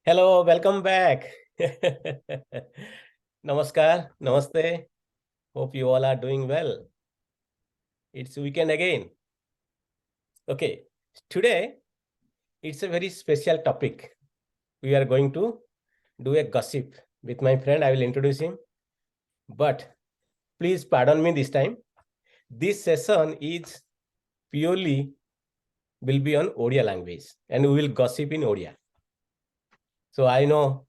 Hello, welcome back. ନମସ୍କାର, ନମସ୍ତେ. Hope you all are doing well. It's weekend again. Okay, today it's a very special topic. We are going to do a gossip with my friend. I will introduce him. But please pardon me this time. This session is purely will be on Odia language and we will gossip in Odia. So I know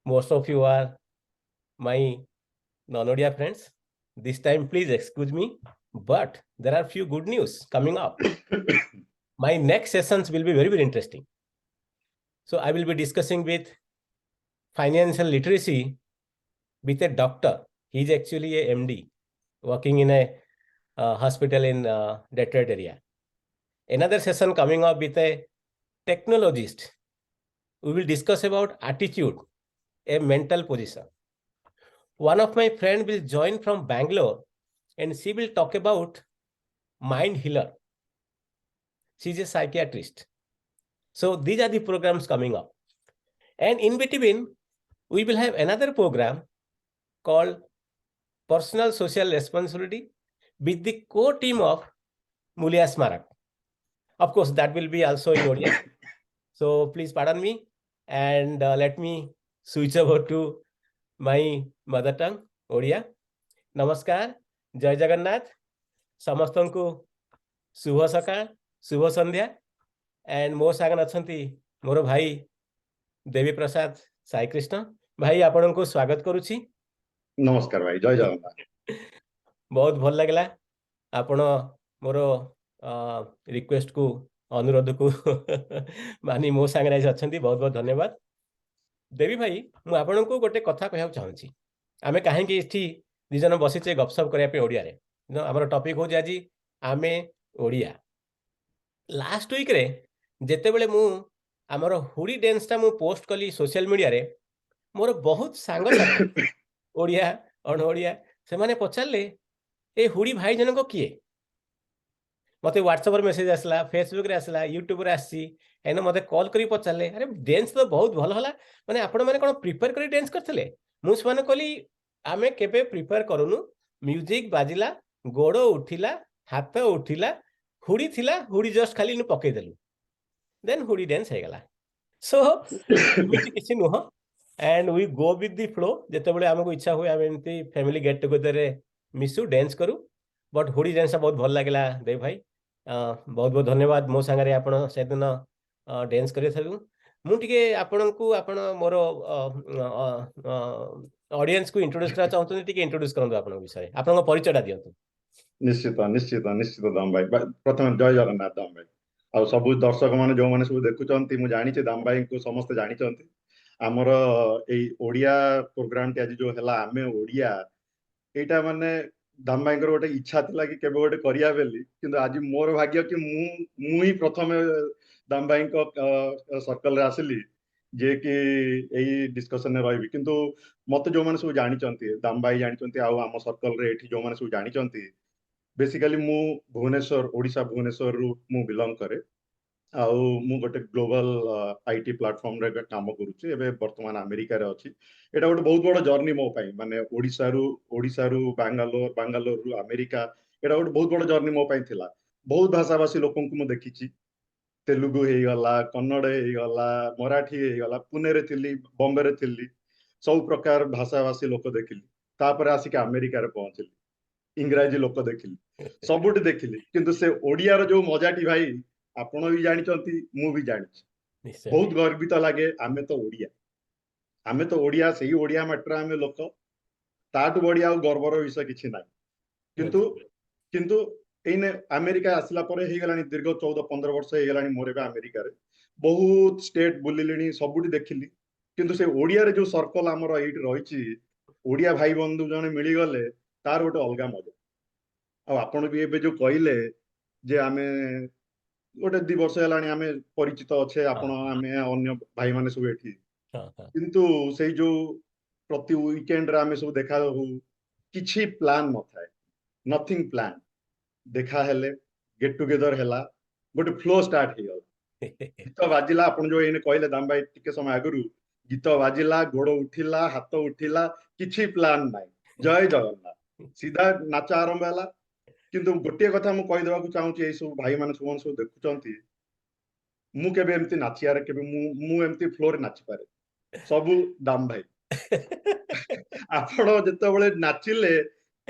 most of you are my non-Odia friends. This time, please excuse me, but there are few good news coming up. My next sessions will be very, very interesting. So I will be discussing with financial literacy with a doctor. He's actually a MD working in a hospital in Detroit area. Another session coming up with a technologist. We will discuss about attitude, a mental position. One of my friend will join from Bangalore and she will talk about mind healer. She's a psychiatrist. So these are the programs coming up. And in between, we will have another program called Personal Social Responsibility with the core team of Mulia Smarak. Of course, that will be also in Odia. So please pardon me and let me switch over to my mother tongue, Odia. ନମସ୍କାର, ଜୟ ଜଗନ୍ନାଥ। ସମସ୍ତଙ୍କୁ ଶୁଭ ସକାଳ, ଶୁଭ ସନ୍ଧ୍ୟା। And ମୋ ସାଙ୍ଗରେ ଅଛନ୍ତି ମୋର ଭାଇ ଦେବୀ ପ୍ରସାଦ ସାଇକୃଷ୍ଣ ଭାଇ। ଆପଣଙ୍କୁ ସ୍ୱାଗତ କରୁଛି। ନମସ୍କାର ଭାଇ, ଜୟ ଜଗନ୍ନାଥ। ବହୁତ ଭଲ ଲାଗିଲା ଆପଣ ମୋର ରିକ୍ୱେଷ୍ଟକୁ, ଅନୁରୋଧକୁ ମାନି ମୋ ସାଙ୍ଗରେ ଆଜି ଅଛନ୍ତି। ବହୁତ ବହୁତ ଧନ୍ୟବାଦ ଦେବୀ ଭାଇ। ମୁଁ ଆପଣଙ୍କୁ ଗୋଟେ କଥା କହିବାକୁ ଚାହୁଁଛି। ଆମେ କାହିଁକି ଏଠି ଦି ଜଣ ବସିଛେ ଗପସପ କରିବା ପାଇଁ ଓଡ଼ିଆରେ? ଆମର ଟପିକ ହଉଛି ଆଜି ଆମେ ଓଡ଼ିଆ। ଲାଷ୍ଟ ୱିକରେ ଯେତେବେଳେ ମୁଁ ଆମର ହୁଡ଼ି ଡ୍ୟାନ୍ସଟା ମୁଁ ପୋଷ୍ଟ କଲି ସୋସିଆଲ ମିଡ଼ିଆରେ, ମୋର ବହୁତ ସାଙ୍ଗସାଥି, ଓଡ଼ିଆ, ଅଣ ଓଡ଼ିଆ, ସେମାନେ ପଚାରିଲେ, "ଏ ହୁଡ଼ି ଭାଇ ଜଣକ କିଏ?" ମତେ ହ୍ୱାଟ୍ସଆପରେ ମେସେଜ ଆସିଲା, ଫେସବୁକରେ ଆସିଲା, ୟୁଟ୍ୟୁବରେ ଆସିଛି। ଏଇନା ମତେ କଲ୍ କରି ପଚାରିଲେ, "ଆରେ, ଡ୍ୟାନ୍ସ ତ ବହୁତ ଭଲ ହେଲା, ମାନେ ଆପଣମାନେ କ'ଣ ପ୍ରିପେୟାର କରି ଡ୍ୟାନ୍ସ କରିଥିଲେ?" ମୁଁ ସେମାନଙ୍କୁ କହିଲି, ଆମେ କେବେ ପ୍ରିପେୟାର କରୁନୁ। ମ୍ୟୁଜିକ ବାଜିଲା, ଗୋଡ଼ ଉଠିଲା, ହାତ ଉଠିଲା, ହୁଡ଼ି ଥିଲା, ହୁଡ଼ି ଜଷ୍ଟ ଖାଲି ପକେଇଦେଲୁ, ଦେନ୍ ହୁଡ଼ି ଡ୍ୟାନ୍ସ ହେଇଗଲା। ସୋ ଏମିତି କିଛି ନୁହଁ and we go with the flow. ଯେତେବେଳେ ଆମକୁ ଇଚ୍ଛା ହୁଏ, ଆମେ ଏମିତି ଫ୍ୟାମିଲି ଗେଟ୍ ଟୁଗେଦରରେ ମିଶୁ, ଡ୍ୟାନ୍ସ କରୁ। ବଟ୍ ହୁଡ଼ି ଡ୍ୟାନ୍ସଟା ବହୁତ ଭଲ ଲାଗିଲା। ଦେବ ଭାଇ, ବହୁତ ବହୁତ ଧନ୍ୟବାଦ ମୋ ସାଙ୍ଗରେ ଆପଣ ସେଦିନ ଡ୍ୟାନ୍ସ କରିଥିବାରୁ। ମୁଁ ଟିକେ ଆପଣଙ୍କୁ, ଆପଣ ମୋର ଅଡିଏନ୍ସକୁ ଇଣ୍ଟ୍ରୋଡ୍ୟୁସ୍ କରିବାକୁ ଚାହୁଁଛନ୍ତି, ଟିକେ ଇଣ୍ଟ୍ରୋଡ୍ୟୁସ୍ କରନ୍ତୁ ଆପଣଙ୍କ ବିଷୟରେ, ଆପଣଙ୍କ ପରିଚୟଟା ଦିଅନ୍ତୁ। ନିଶ୍ଚିତ, ନିଶ୍ଚିତ, ନିଶ୍ଚିତ ଦାମ ଭାଇ। ପ୍ରଥମେ ଜୟ ଜଗନ୍ନାଥ ଦାମ ଭାଇ ଆଉ ସବୁ ଦର୍ଶକ ମାନେ, ଯୋଉମାନେ ସବୁ ଦେଖୁଛନ୍ତି। ମୁଁ ଜାଣିଛି ଦାମ ଭାଇଙ୍କୁ ସମସ୍ତେ ଜାଣିଛନ୍ତି। ଆମର ଏଇ ଓଡିଆ ପ୍ରୋଗ୍ରାମଟି ଆଜି ଯୋଉ ହେଲା, ଆମେ ଓଡିଆ, ଏଇଟା ମାନେ ଦାମ ଭାଇଙ୍କର ଗୋଟେ ଇଚ୍ଛା ଥିଲା କି କେବେ ଗୋଟେ କରିବା ବୋଲି। କିନ୍ତୁ ଆଜି ମୋର ଭାଗ୍ୟ କି ମୁଁ ହିଁ ପ୍ରଥମେ ଦାମ ଭାଇଙ୍କ ସର୍କଲରେ ଆସିଲି, ଯିଏ କି ଏଇ ଡିସ୍କସନରେ ରହିବି। କିନ୍ତୁ ମତେ ଯୋଉମାନେ ସବୁ ଜାଣିଛନ୍ତି, ଦାମ ଭାଇ ଜାଣିଛନ୍ତି ଆଉ ଆମ ସର୍କଲରେ ଏଠି ଯୋଉମାନେ ସବୁ ଜାଣିଛନ୍ତି, ବେସିକାଲି ମୁଁ ଭୁବନେଶ୍ୱର, ଓଡ଼ିଶା ଭୁବନେଶ୍ୱରରୁ ମୁଁ ବିଲଙ୍ଗ କରେ ଆଉ ମୁଁ ଗୋଟେ ଗ୍ଲୋବାଲ IT ପ୍ଲାଟଫର୍ମରେ ଏବେ କାମ କରୁଛି। ଏବେ ବର୍ତ୍ତମାନ ଆମେରିକାରେ ଅଛି। ଏଇଟା ଗୋଟେ ବହୁତ ବଡ ଜର୍ଣ୍ଣି ମୋ ପାଇଁ। ମାନେ ଓଡ଼ିଶାରୁ ବାଙ୍ଗାଲୋର, ବାଙ୍ଗାଲୋରରୁ ଆମେରିକା, ଏଇଟା ଗୋଟେ ବହୁତ ବଡ ଜର୍ଣ୍ଣି ମୋ ପାଇଁ ଥିଲା। ବହୁତ ଭାଷାଭାଷୀ ଲୋକଙ୍କୁ ମୁଁ ଦେଖିଛି। ତେଲୁଗୁ ହେଇଗଲା, କନ୍ନଡ ହେଇଗଲା, ମରାଠୀ ହେଇଗଲା, ପୁନେରେ ଥିଲି, ବମ୍ବେରେ ଥିଲି, ସବୁ ପ୍ରକାର ଭାଷାଭାଷୀ ଲୋକ ଦେଖିଲି। ତାପରେ ଆସିକି ଆମେରିକାରେ ପହଞ୍ଚିଲି, ଇଂରାଜୀ ଲୋକ ଦେଖିଲି, ସବୁଠି ଦେଖିଲି। କିନ୍ତୁ ସେ ଓଡିଆର ଯୋଉ ମଜାଟି ଭାଇ, ଆପଣ ବି ଜାଣିଛନ୍ତି, ମୁଁ ବି ଜାଣିଛି। ବହୁତ ଗର୍ବିତ ଲାଗେ, ଆମେ ତ ଓଡିଆ, ଆମେ ତ ଓଡିଆ, ସେଇ ଓଡିଆ ମାଟିର ଆମେ ଲୋକ। ତାଠୁ ବଢିଆ ଆଉ ଗର୍ବର ବିଷୟ କିଛି ନାହିଁ। କିନ୍ତୁ ଏଇନେ ଆମେରିକା ଆସିଲା ପରେ ହେଇଗଲାଣି ଦୀର୍ଘ 14-15 ବର୍ଷ ହେଇଗଲାଣି ମୋର ଏବେ ଆମେରିକାରେ। ବହୁତ ଷ୍ଟେଟ ବୁଲିଲିଣି, ସବୁଠି ଦେଖିଲି। କିନ୍ତୁ ସେ ଓଡିଆରେ ଯୋଉ ସର୍କଲ ଆମର ଏଇଠି ରହିଛି, ଓଡିଆ ଭାଇ ବନ୍ଧୁ ଜଣେ ମିଳିଗଲେ ତାର ଗୋଟେ ଅଲଗା ମଜା। ଆଉ ଆପଣ ବି ଏବେ ଯୋଉ କହିଲେ ଯେ ଆମେ ଗୋଟେ 2 ବର୍ଷ ହେଲାଣି ଆମେ ପରିଚିତ ଅଛେ, ଆପଣ, ଆମେ, ଅନ୍ୟ ଭାଇମାନେ ସବୁ ଏଠି। ହଁ ହଁ କିନ୍ତୁ ସେଇ ଯୋଉ ପ୍ରତି ୱିକେଣ୍ଡରେ ଆମେ ସବୁ ଦେଖା ହଉ, କିଛି ପ୍ଲାନ୍ ନଥାଏ, ନଥିଙ୍ଗ ପ୍ଲାନ୍। ଦେଖା ହେଲେ, ଗେଟ୍ ଟୁଗେଦର ହେଲା, ଗୋଟେ ଫ୍ଲୋ ଷ୍ଟାର୍ଟ ହେଇଗଲା। ଗୀତ ବାଜିଲା, ଆପଣ ଯୋଉ ଏଇନେ କହିଲେ ଦାମ ଭାଇ ଟିକେ ସମୟ ଆଗରୁ, ଗୀତ ବାଜିଲା, ଗୋଡ ଉଠିଲା, ହାତ ଉଠିଲା, କିଛି ପ୍ଲାନ ନାହିଁ, ଜୟ ଜଗନ୍ନାଥ, ସିଧା ନାଚ ଆରମ୍ଭ ହେଲା। କିନ୍ତୁ ଗୋଟିଏ କଥା ମୁଁ କହିଦେବାକୁ ଚାହୁଁଛି, ଏଇ ସବୁ ଭାଇମାନେ ସବୁମାନେ ସବୁ ଦେଖୁଛନ୍ତି, ମୁଁ କେବେ ଏମିତି ନାଚିବାରେ କେବେ ମୁଁ ଏମିତି ଫ୍ଲୋରେ ନାଚିପାରେ, ସବୁ ଦାମ ଭାଇ। ଆପଣ ଯେତେବେଳେ ନାଚିଲେ,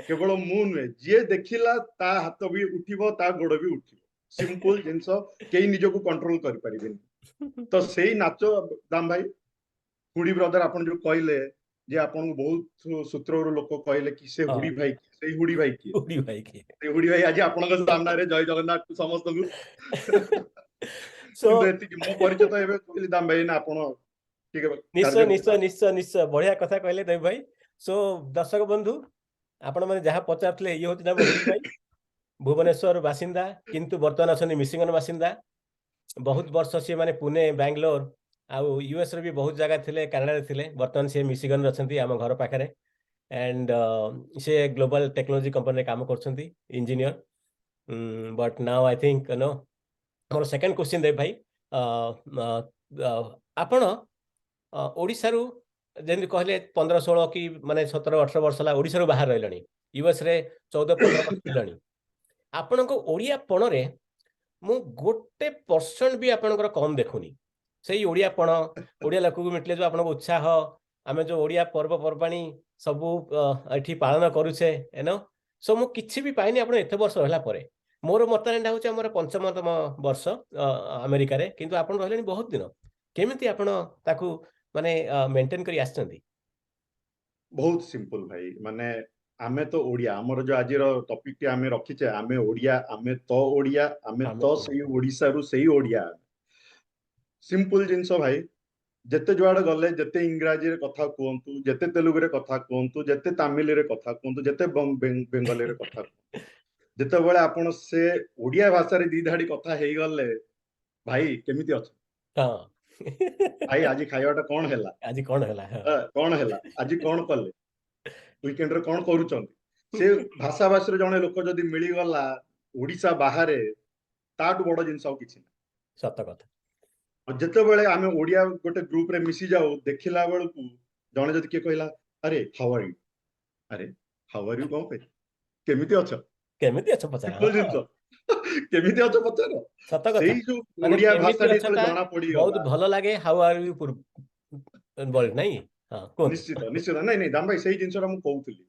କେବଳ ମୁଁ ନୁହେଁ, ଯିଏ ଦେଖିଲା ତା ହାତ ବି ଉଠିବ, ତା ଗୋଡ ବି ଉଠିବ। ସିମ୍ପଲ ଜିନିଷ, କେହି ନିଜକୁ କଣ୍ଟ୍ରୋଲ କରିପାରିବେନି। ତ ସେଇ ନାଚ ଦାମ ଭାଇ, ହୁଡି ବ୍ରଦର, ଆପଣ ଯୋଉ କହିଲେ ଯେ ଆପଣଙ୍କୁ ବହୁତ ସୂତ୍ରରୁ ଲୋକ କହିଲେ କି ସେ ହୁଡି ଭାଇ କିଏ, ସେଇ ହୁଡି ଭାଇ କିଏ, ହୁଡି ଭାଇ କିଏ, ସେଇ ହୁଡି ଭାଇ ଆଜି ଆପଣଙ୍କ ସାମ୍ନାରେ। ଜୟ ଜଗନ୍ନାଥ ସମସ୍ତଙ୍କୁ। ସୋ କିନ୍ତୁ ଏତିକି ମୋ ପରିଚୟ ଏବେ କହିଲି ଦାମ ଭାଇ ନା, ଆପଣ ଟିକେ ନିଶ୍ଚୟ ନିଶ୍ଚୟ ନିଶ୍ଚୟ ନିଶ୍ଚୟ, ବଢିଆ କଥା କହିଲେ ଦେବ ଭାଇ। ସୋ ଦର୍ଶକ ବନ୍ଧୁ, ଆପଣ ମାନେ ଯାହା ପଚାରୁଥିଲେ, ଇଏ ହଉଛି ଆମ ହୁଡି ଭାଇ, ଭୁବନେଶ୍ୱର ବାସିନ୍ଦା, କିନ୍ତୁ ବର୍ତ୍ତମାନ ଅଛନ୍ତି ମିଶିଗନ ବାସିନ୍ଦା। ବହୁତ ବର୍ଷ ସିଏ ମାନେ ପୁନେ, ବାଙ୍ଗାଲୋର ଆଉ ୟୁଏସ୍ ରେ ବି ବହୁତ ଜାଗା ଥିଲେ, କାନାଡାରେ ଥିଲେ। ବର୍ତ୍ତମାନ ସିଏ ମିଶିଗନରେ ଅଛନ୍ତି ଆମ ଘର ପାଖରେ। ଆଣ୍ଡ ସେ ଗ୍ଲୋବାଲ ଟେକ୍ନୋଲୋଜି କମ୍ପାନୀରେ କାମ କରୁଛନ୍ତି, engineer. But now I think no, ମୋର ସେକେଣ୍ଡ କ୍ୱେଶ୍ଚିନ୍ ଦେବ ଭାଇ, ଆପଣ ଓଡ଼ିଶାରୁ ଯେମିତି କହିଲେ 15-16 କି ମାନେ 17-18 ବର୍ଷ ହେଲା ଓଡ଼ିଶାରୁ ବାହାରେ ରହିଲେଣି, ୟୁଏସ୍ ରେ 14-15 ବର୍ଷ ହେଲାଣି। ଆପଣଙ୍କ ଓଡ଼ିଆ ପଣରେ ମୁଁ 1% ବି ଆପଣଙ୍କର କମ୍ ଦେଖୁନି। ସେଇ ଓଡ଼ିଆ ପଣ, ଓଡ଼ିଆ ଲୋକକୁ ମିଟିଲେ ଯୋଉ ଆପଣଙ୍କ ଉତ୍ସାହ, ଆମେ ଯୋଉ ଓଡ଼ିଆ ପର୍ବପର୍ବାଣୀ ସବୁ ଏଠି ପାଳନ କରୁଛେ ଏନ, ସୋ ମୁଁ କିଛି ବି ପାଇନି ଆପଣ ଏତେ ବର୍ଷ ରହିଲା ପରେ। ମୋର ବର୍ତ୍ତମାନ ଏଇଟା ହଉଛି ଆମର ପଞ୍ଚମତମ ବର୍ଷ ଆମେରିକାରେ, କିନ୍ତୁ ଆପଣ ରହିଲେଣି ବହୁତ ଦିନ। କେମିତି ଆପଣ ତାକୁ ମାନେ ମେଣ୍ଟେନ କରି ଆସିଛନ୍ତି? ବହୁତ ସିମ୍ପଲ ଭାଇ। ମାନେ ଆମେ ତ ଓଡିଆ। ଆମର ଯୋଉ ଆଜିର ଟପିକ ଟି ଆମେ ରଖିଛେ, ଆମେ ଓଡିଆ, ଆମେ ତ ଓଡିଆ, ଆମେ ଆମେ ତ ସେଇ ଓଡିଶାରୁ, ସେଇ ଓଡିଆ। ସିମ୍ପଲ ଜିନିଷ ଭାଇ, ଯେତେ ଯୁଆଡେ ଗଲେ, ଯେତେ ଇଂରାଜୀରେ କଥା କୁହନ୍ତୁ, ଯେତେ ତେଲୁଗୁରେ କଥା କୁହନ୍ତୁ, ଯେତେ ତାମିଲରେ କଥା କୁହନ୍ତୁ, ଯେତେ ବେଙ୍ଗଲୀରେ କଥା କୁହନ୍ତୁ, ଯେତେବେଳେ ଆପଣ ସେ ଓଡିଆ ଭାଷାରେ ଦି ଧାଡି କଥା ହେଇଗଲେ, ଭାଇ କେମିତି ଅଛ, ଭାଇ ଆଜି ଖାଇବାଟା କଣ ହେଲା, ଆଜି କଣ ହେଲା, ହଁ। କଣ ହେଲା, ଆଜି କଣ କଲେ, ୱିକେଣ୍ଡରେ କଣ କରୁଛନ୍ତି, ସେ ଭାଷାଭାଷୀର ଜଣେ ଲୋକ ଯଦି ମିଳିଗଲା ଓଡିଶା ବାହାରେ, ତାଠୁ ବଡ ଜିନିଷ ଆଉ କିଛି ନାହିଁ। ସତ କଥା। ଆଉ ଯେତେବେଳେ ଆମେ ଓଡିଆ ଗୋଟେ ଗ୍ରୁପରେ ମିଶି ଯାଉ, ଦେଖିଲା ବେଳକୁ ଜଣେ ଯଦି କିଏ କହିଲା, "ଆରେ, ହାଉ are you?" ଆରେ, ହାଉ are you କଣ ପାଇଁ? କେମିତି ଅଛ? କେମିତି ଅଛ ପଚାର। ସିମ୍ପଲ ଜିନିଷ, କେମିତି ଅଛ ପଚାର। ସତ କଥା। ସେଇ ଯୋଉ ମାନେ ଓଡିଆ କେମିତି ଭାଷାଟି ଅଛଟା ଯେତେବେଳେ ଜଣା ବହୁତ ପଡିଗଲା, ଭଲ ଲାଗେ। How are you ବଳ ନାଇଁ, ହଁ, କୁହନ୍ତୁ। ନିଶ୍ଚିତ ନିଶ୍ଚିତ। ନାଇଁ ନାଇଁ ଦାମ ଭାଇ, ସେଇ ଜିନିଷଟା ମୁଁ କହୁଥିଲି।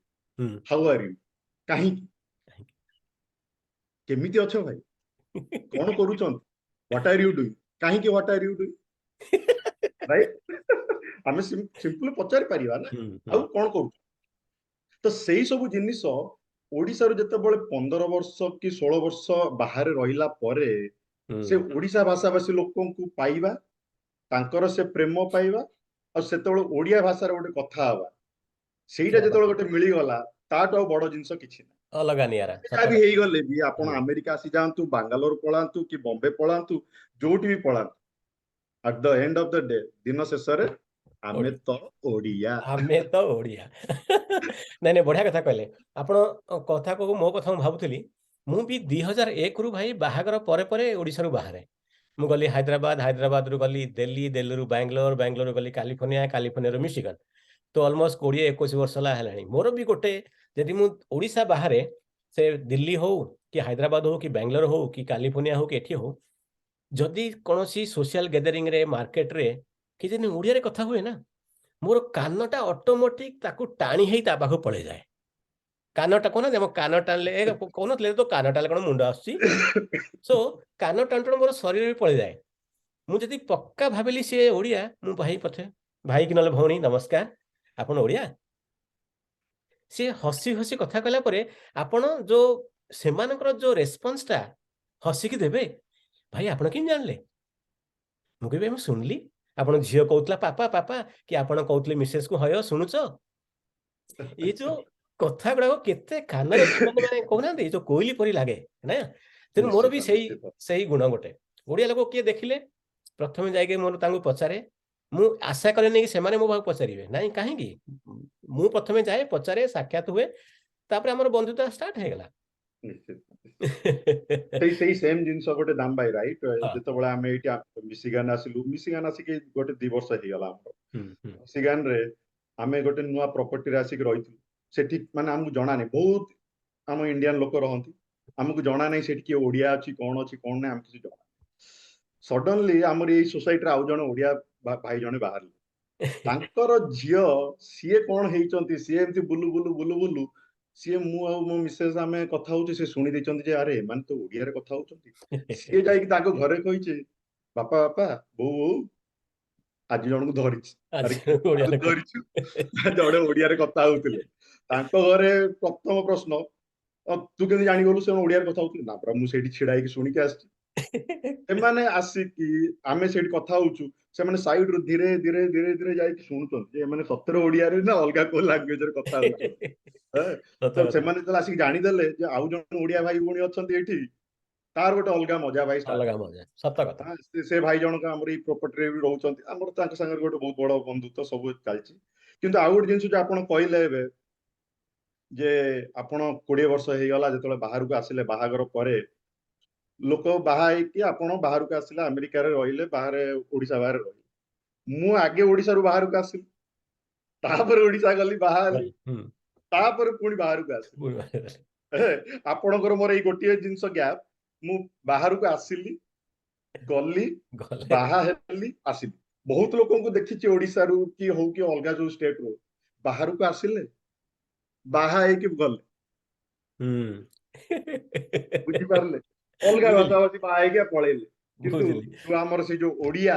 ହାଉ are you କାହିଁକି? କାହିଁକି? କେମିତି ଅଛ ଭାଇ, କଣ କରୁଛନ୍ତି, what are you doing କାହିଁକି? What are you doing, right? ଆମେ ସିମ୍ପଲ ପଚାରି ପାରିବା ନା, ଆଉ କଣ କରୁଛ? ତ ସେଇ ସବୁ ଜିନିଷ ଓଡିଶାରୁ ଯେତେବେଳେ 15 ବର୍ଷ କି 16 ବର୍ଷ ବାହାରେ ରହିଲା ପରେ, ସେ ଓଡିଶା ଭାଷାଭାଷୀ ଲୋକଙ୍କୁ ପାଇବା, ତାଙ୍କର ସେ ପ୍ରେମ ପାଇବା, ଆଉ ସେତେବେଳେ ଓଡିଆ ଭାଷାରେ ଗୋଟେ କଥା ହବା, ସେଇଟା ଯେତେବେଳେ ଗୋଟେ ମିଳିଗଲା, ତାଠୁ ଆଉ ବଡ ଜିନିଷ କିଛି ନାହିଁ। ଅଲଗା ନିଆରା, ସତ ଯାହା ବି କଥା। ହେଇଗଲେ ବି, ଆପଣ ଆମେରିକା ଆସି ଯାଆନ୍ତୁ, ବାଙ୍ଗାଲୋର ପଳାନ୍ତୁ କି ବମ୍ବେ ପଳାନ୍ତୁ, ଯୋଉଠି ବି ପଳାନ୍ତୁ, at the end of the day, ଦିନ ଶେଷରେ ଆମେ ଓଡିଆ। ତ ଓଡିଆ। ଆମେ ତ ଓଡିଆ। ନାଇଁ ନାଇଁ, ବଢିଆ କଥା କହିଲେ ଆପଣ। କଥା କହୁ ମୋ କଥା ମୁଁ ଭାବୁଥିଲି, ମୁଁ ବି 2001ରୁ ଭାଇ ବାହାଘର ପରେ ପରେ ଓଡିଶାରୁ ବାହାରେ। ମୁଁ ଗଲି ହାଇଦ୍ରାବାଦ, ହାଇଦ୍ରାବାଦରୁ ଗଲି ଦିଲ୍ଲୀ, ଦିଲ୍ଲୀରୁ ବାଙ୍ଗାଲୋର, ବାଙ୍ଗାଲୋରରୁ ଗଲି କାଲିଫର୍ଣ୍ଣିଆ, କାଲିଫର୍ଣ୍ଣିଆରୁ ମିଶିଗନ। ତ ଅଲମୋଷ୍ଟ 20-21 ବର୍ଷ ହେଲା ହେଲାଣି। ମୋର ବି ଗୋଟେ, ଯଦି ମୁଁ ଓଡିଶା ବାହାରେ, ସେ ଦିଲ୍ଲୀ ହଉ କି ହାଇଦ୍ରାବାଦ ହଉ କି ବାଙ୍ଗାଲୋର ହଉ କି କାଲିଫର୍ଣ୍ଣିଆ ହଉ କି ଏଠି ହଉ, ଯଦି କୌଣସି ସୋସିଆଲ ଗ୍ୟାଦରିଂରେ, ମାର୍କେଟରେ କି ଯଦି ଓଡ଼ିଆରେ କଥା ହୁଏ ନା, ମୋର କାନଟା ଅଟୋମେଟିକ ତାକୁ ଟାଣି ହେଇ ତା ପାଖକୁ ପଳେଇଯାଏ। କାନଟା କହୁନାହାନ୍ତି, ଆମ କାନ ଟାଣିଲେ, କହୁନଥିଲେ ତ, କାନ ଟାଣିଲେ କଣ ମୁଣ୍ଡ ଆସୁଛି? ସୋ କାନ ଟାଣୁ ଟାଣୁ ମୋର ଶରୀର ବି ପଳେଇଯାଏ। ମୁଁ ଯଦି ପକ୍କା ଭାବିଲି ସିଏ ଓଡ଼ିଆ, ମୁଁ ଭାଇ ପଛେ ଭାଇ କି ନହେଲେ ଭଉଣୀ, ନମସ୍କାର, ଆପଣ ଓଡ଼ିଆ? ସିଏ ହସି ହସି କଥା କହିଲା ପରେ ଆପଣ ଯୋଉ ସେମାନଙ୍କର ଯୋଉ ରେସ୍ପନ୍ସଟା ହସିକି ଦେବେ, "ଭାଇ, ଆପଣ କେମିତି ଜାଣିଲେ?" ମୁଁ କହିବି, "ମୁଁ ଶୁଣିଲି ଆପଣ ଝିଅ କହୁଥିଲା ପାପା ପାପା, କି ଆପଣ କହୁଥିଲେ ମିସେସକୁ, ହୟ ଶୁଣୁଛ?" ଏଇ ଯୋଉ କଥା ଗୁଡାକ କେତେ କାନରେ ମାନେ କହୁନାହାନ୍ତି, ଏଇ ଯୋଉ କୋଇଲି ପରି ଲାଗେ ନା। ତେଣୁ ମୋର ବି ସେଇ ସେଇ ଗୁଣ ଗୋଟେ, ଓଡ଼ିଆ ଲୋକ କିଏ ଦେଖିଲେ ପ୍ରଥମେ ଯାଇକି ମୋର ତାଙ୍କୁ ପଚାରେ। ମୁଁ ଆଶା କରେନି କି ସେମାନେ ମୋ ପାଖକୁ ପଚାରିବେ। ନାଇଁ, କାହିଁକି? ମୁଁ ପ୍ରଥମେ ଯାଏ, ପଚାରେ, ସାକ୍ଷାତ ହୁଏ, ତାପରେ ଆମର ବନ୍ଧୁତା ଷ୍ଟାର୍ଟ ହେଇଗଲା। ନିଶ୍ଚିତ। ସେଇ ସେମ୍ ଜିନିଷ ଗୋଟେ ଦାମ ଭାଇ, ରାଇଟ୍? ଯେତେବେଳେ ଆମେ ଏଇଠି ମିଶିଗାନ ଆସିଲୁ, ମିଶିଗାନ ଆସିକି ଗୋଟେ 2 ବର୍ଷ ହେଇଗଲା ଆମର। ହୁଁ ହୁଁ ମିଶିଗାନରେ ଆମେ ଗୋଟେ ନୂଆ ପ୍ରପର୍ଟିରେ ଆସିକି ରହିଥିଲୁ। ସେଠି ମାନେ ଆମକୁ ଜଣା ନାହିଁ, ବହୁତ ଆମ ଇଣ୍ଡିଆନ ଲୋକ ରହନ୍ତି। ଆମକୁ ଜଣା ନାହିଁ ସେଠି କିଏ ଓଡିଆ ଅଛି, କଣ ଅଛି, କଣ ନାହିଁ, ଆମକୁ କିଛି ଜଣା। ସଡନଲି ଆମର ଏଇ ସୋସାଇଟିରେ ଆଉ ଜଣେ ଓଡିଆ ଭାଇ ଜଣେ ବାହାରିଲେ। ତାଙ୍କର ଝିଅ ସିଏ କଣ ହେଇଛନ୍ତି, ସିଏ ଏମିତି ବୁଲୁ ବୁଲୁ ବୁଲୁ ବୁଲୁ ସିଏ, ମୁଁ ଆଉ ମୋ ମିସେସ୍ ଆମେ କଥା ହଉଛୁ, ସେ ଶୁଣି ଦେଇଛନ୍ତି ଯେ ଆରେ, ଏମାନେ ତ ଓଡିଆରେ କଥା ହଉଛନ୍ତି। ସିଏ ଯାଇକି ତାଙ୍କ ଘରେ କହିଛି, "ବାପା, ବାପା, ବୋଉ, ବୋଉ, ଆଜି ଜଣକୁ ଧରିଛି।" ଆରେ, ଆଜି ଓଡିଆ ଲୋକ। ଧରିଛୁ, ଜଣେ ଓଡିଆରେ କଥା ହଉଥିଲେ। ତାଙ୍କ ଘରେ ପ୍ରଥମ ପ୍ରଶ୍ନ, "ତୁ କେମିତି ଜାଣିଗଲୁ ସେ ଓଡିଆରେ କଥା ହଉଥିଲେ?" "ନା ପରା, ମୁଁ ସେଇଠି ଛିଡା ହେଇକି ଶୁଣିକି ଆସିଛି।" ସେମାନେ ଆସିକି, ଆମେ ସେଇଠି କଥା ହଉଛୁ, ସେମାନେ ସାଇଡ ରୁ ଧୀରେ ଧୀରେ ଧୀରେ ଧୀରେ ଯାଇକି ଶୁଣୁଛନ୍ତି ଯେ ଏମାନେ ସତରେ ଓଡିଆରେ ନା ଅଲଗା କୋଉ ଲାଙ୍ଗୁଏଜରେ କଥା ହଉଛନ୍ତି। ସତ ତ କଥା। ସେମାନେ ଯେତେବେଳେ ଆସିକି ଜାଣିଦେଲେ ଯେ ଆଉ ଜଣେ ଓଡିଆ ଭାଇ ଭଉଣୀ ଅଛନ୍ତି ଏଇଠି, ତାର ଗୋଟେ ଅଲଗା ମଜା ଭାଇ start। ଅଲଗା ମଜା, ସତ କଥା। ହଁ, ସେ ଭାଇ ଜଣକ ଆମର ଏଇ ପ୍ରପର୍ଟିରେ ବି ରହୁଛନ୍ତି। ଆମର ତାଙ୍କ ସାଙ୍ଗରେ ଗୋଟେ ବହୁତ ବଡ ବନ୍ଧୁତ୍ୱ ସବୁ ଚାଲିଛି। କିନ୍ତୁ ଆଉ ଗୋଟେ ଜିନିଷ ଯୋଉ ଆପଣ କହିଲେ ଏବେ ଯେ ଆପଣ 20 ବର୍ଷ ହେଇଗଲା ଯେତେବେଳେ ବାହାରକୁ ଆସିଲେ, ବାହାଘର ପରେ ଲୋକ ବାହା ହେଇକି ଆପଣ ବାହାରକୁ ଆସିଲେ, ଆମେରିକାରେ ରହିଲେ, ବାହାରେ, ଓଡିଶା ବାହାରେ ରହିଲେ। ମୁଁ ଆଗେ ଓଡିଶାରୁ ବାହାରକୁ ଆସିଲି, ତାପରେ ଓଡିଶା ଗଲି, ବାହା ହେଲି, ତାପରେ ପୁଣି ବାହାରକୁ ଆସିଲି। ପୁଣି ବାହାରକୁ ଆସିଲେ। ଆପଣଙ୍କର ମୋର ଏଇ ଗୋଟିଏ ଜିନିଷ ଗ୍ୟାପ୍। ମୁଁ ବାହାରକୁ ଆସିଲି, ଗଲି, ଗଲେ, ବାହା ହେଲି, ଆସିଲି। ବହୁତ ଲୋକଙ୍କୁ ଦେଖିଛି, ଓଡିଶାରୁ କି ହଉ କି ଅଲଗା ଯୋଉ ଷ୍ଟେଟ ରୁ ବାହାରକୁ ଆସିଲେ, ବାହା ହେଇକି ଗଲେ। ବୁଝିପାରିଲେ? ଅଲଗା ବୁଝିଲି। ଭାଷାଭାଷୀ ବାହା ହେଇକି ପଳେଇଲେ। କିନ୍ତୁ ଯୋଉ ଆମର ସେଇ ଯୋଉ ଓଡିଆ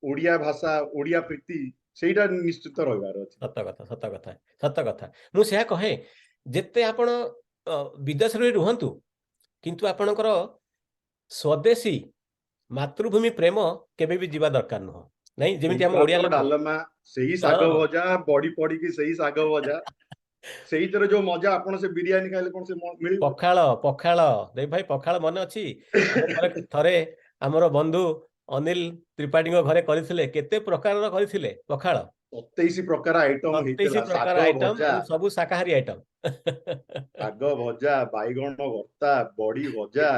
ଓଡିଆ ଭାଷା, ଓଡିଆ ପ୍ରୀତି, ସେଇଟା ନିଶ୍ଚିତ ରହିବାର ଅଛି। ସତ କଥା, ସତ କଥା, ସତ କଥା। ମୁଁ ସେୟା କହେ, ଯେତେ ଆପଣ ବିଦେଶରେ ରୁହନ୍ତୁ, କିନ୍ତୁ ଆପଣଙ୍କର ସ୍ୱଦେଶୀ ମାତୃଭୂମି ପ୍ରେମ କେବେ ବି ଯିବା ଦରକାର ନୁହଁ। ନାଇଁ, ଯେମିତି ଆମ ସେଇ ଓଡିଆ ଭାତ, ଲୋକ ଡାଲମା, ସେଇ ଶାଗ ଭଜା, ବଡି ପଡିକି ସେଇ ଶାଗ ଭଜା, ସେଇଥିରେ ଯୋଉ ମଜା, ଆପଣ ସେ ବିରିୟାନୀ ଖାଇଲେ କଣ ସେ ମିଳିବ? ପଖାଳ, ପଖାଳ, ଦେବ ଭାଇ, ପଖାଳ ମନେ ଅଛି? ଆମ ଘରେ ଥରେ ଆମର ବନ୍ଧୁ ଅନିଲ ତ୍ରିପାଠୀଙ୍କ ଘରେ କରିଥିଲେ, କେତେ ପ୍ରକାରର କରିଥିଲେ ପଖାଳ। 27 ପ୍ରକାର ଆଇଟମ 27 ହେଇଥିଲା। ପ୍ରକାର ଶାଗ ଆଇଟମ। ଭଜା। ଏବଂ ସବୁ ଶାକାହାରୀ ଆଇଟମ। ଶାଗ ଭଜା, ବାଇଗଣ ଭର୍ତ୍ତା, ବଡି ଭଜା,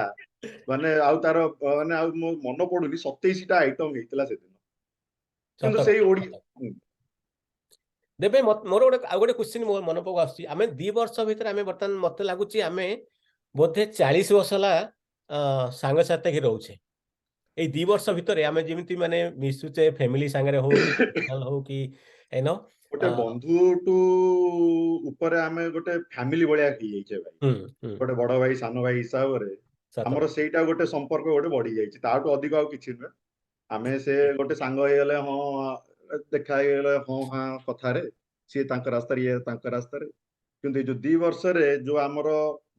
ମାନେ ଆଉ ତାର ମାନେ ଆଉ ମୋ ମନ ପଡୁନି, 27ଟା ଆଇଟମ ହେଇଥିଲା ସେଦିନ। କିନ୍ତୁ ସତ ସେଇ କଥା, ଓଡିଆ ସତ। ଦେବେ, ମୋର ଗୋଟେ ଆଉ ଗୋଟେ କ୍ୱେଶ୍ଚିନ୍ ମୋ ମନ ପାଖକୁ ଆସୁଛି। ଆମେ 2 ବର୍ଷ ଭିତରେ, ଆମେ ବର୍ତ୍ତମାନ ମତେ ଲାଗୁଛି ଆମେ ବୋଧେ 40 ବର୍ଷ ହେଲା ସାଙ୍ଗସାଥି ହେଇକି ରହୁଛେ। ଏଇ 2 ବର୍ଷ ଭିତରେ ଆମେ ଯେମିତି ମାନେ ମିଶୁଛେ, ଫ୍ୟାମିଲି ସାଙ୍ଗରେ ହଉ କି personal ହଉ କି ଏନ ଗୋଟେ ବନ୍ଧୁଠୁ ଉପରେ ଆମେ ଗୋଟେ ଫ୍ୟାମିଲି ଭଳିଆ ହେଇଯାଇଛେ ଭାଇ। ହୁଁ ହୁଁ ଗୋଟେ ବଡ ଭାଇ ସାନ ଭାଇ ହିସାବରେ ଆମର ସେଇଟା ଗୋଟେ ସମ୍ପର୍କ ଗୋଟେ ବଢି ଯାଇଛି। ତାଠୁ ଅଧିକ ଆଉ କିଛି ନୁହେଁ। ଆମେ ସେ ଗୋଟେ ସାଙ୍ଗ ହେଇଗଲେ, ହଁ, ଦେଖା ହେଇଗଲେ, ହଁ ହଁ କଥାରେ, ସିଏ ତାଙ୍କ ରାସ୍ତାରେ, ଇଏ ତାଙ୍କ ରାସ୍ତାରେ। କିନ୍ତୁ ଏଇ ଯୋଉ 2 ବର୍ଷରେ ଯୋଉ ଆମର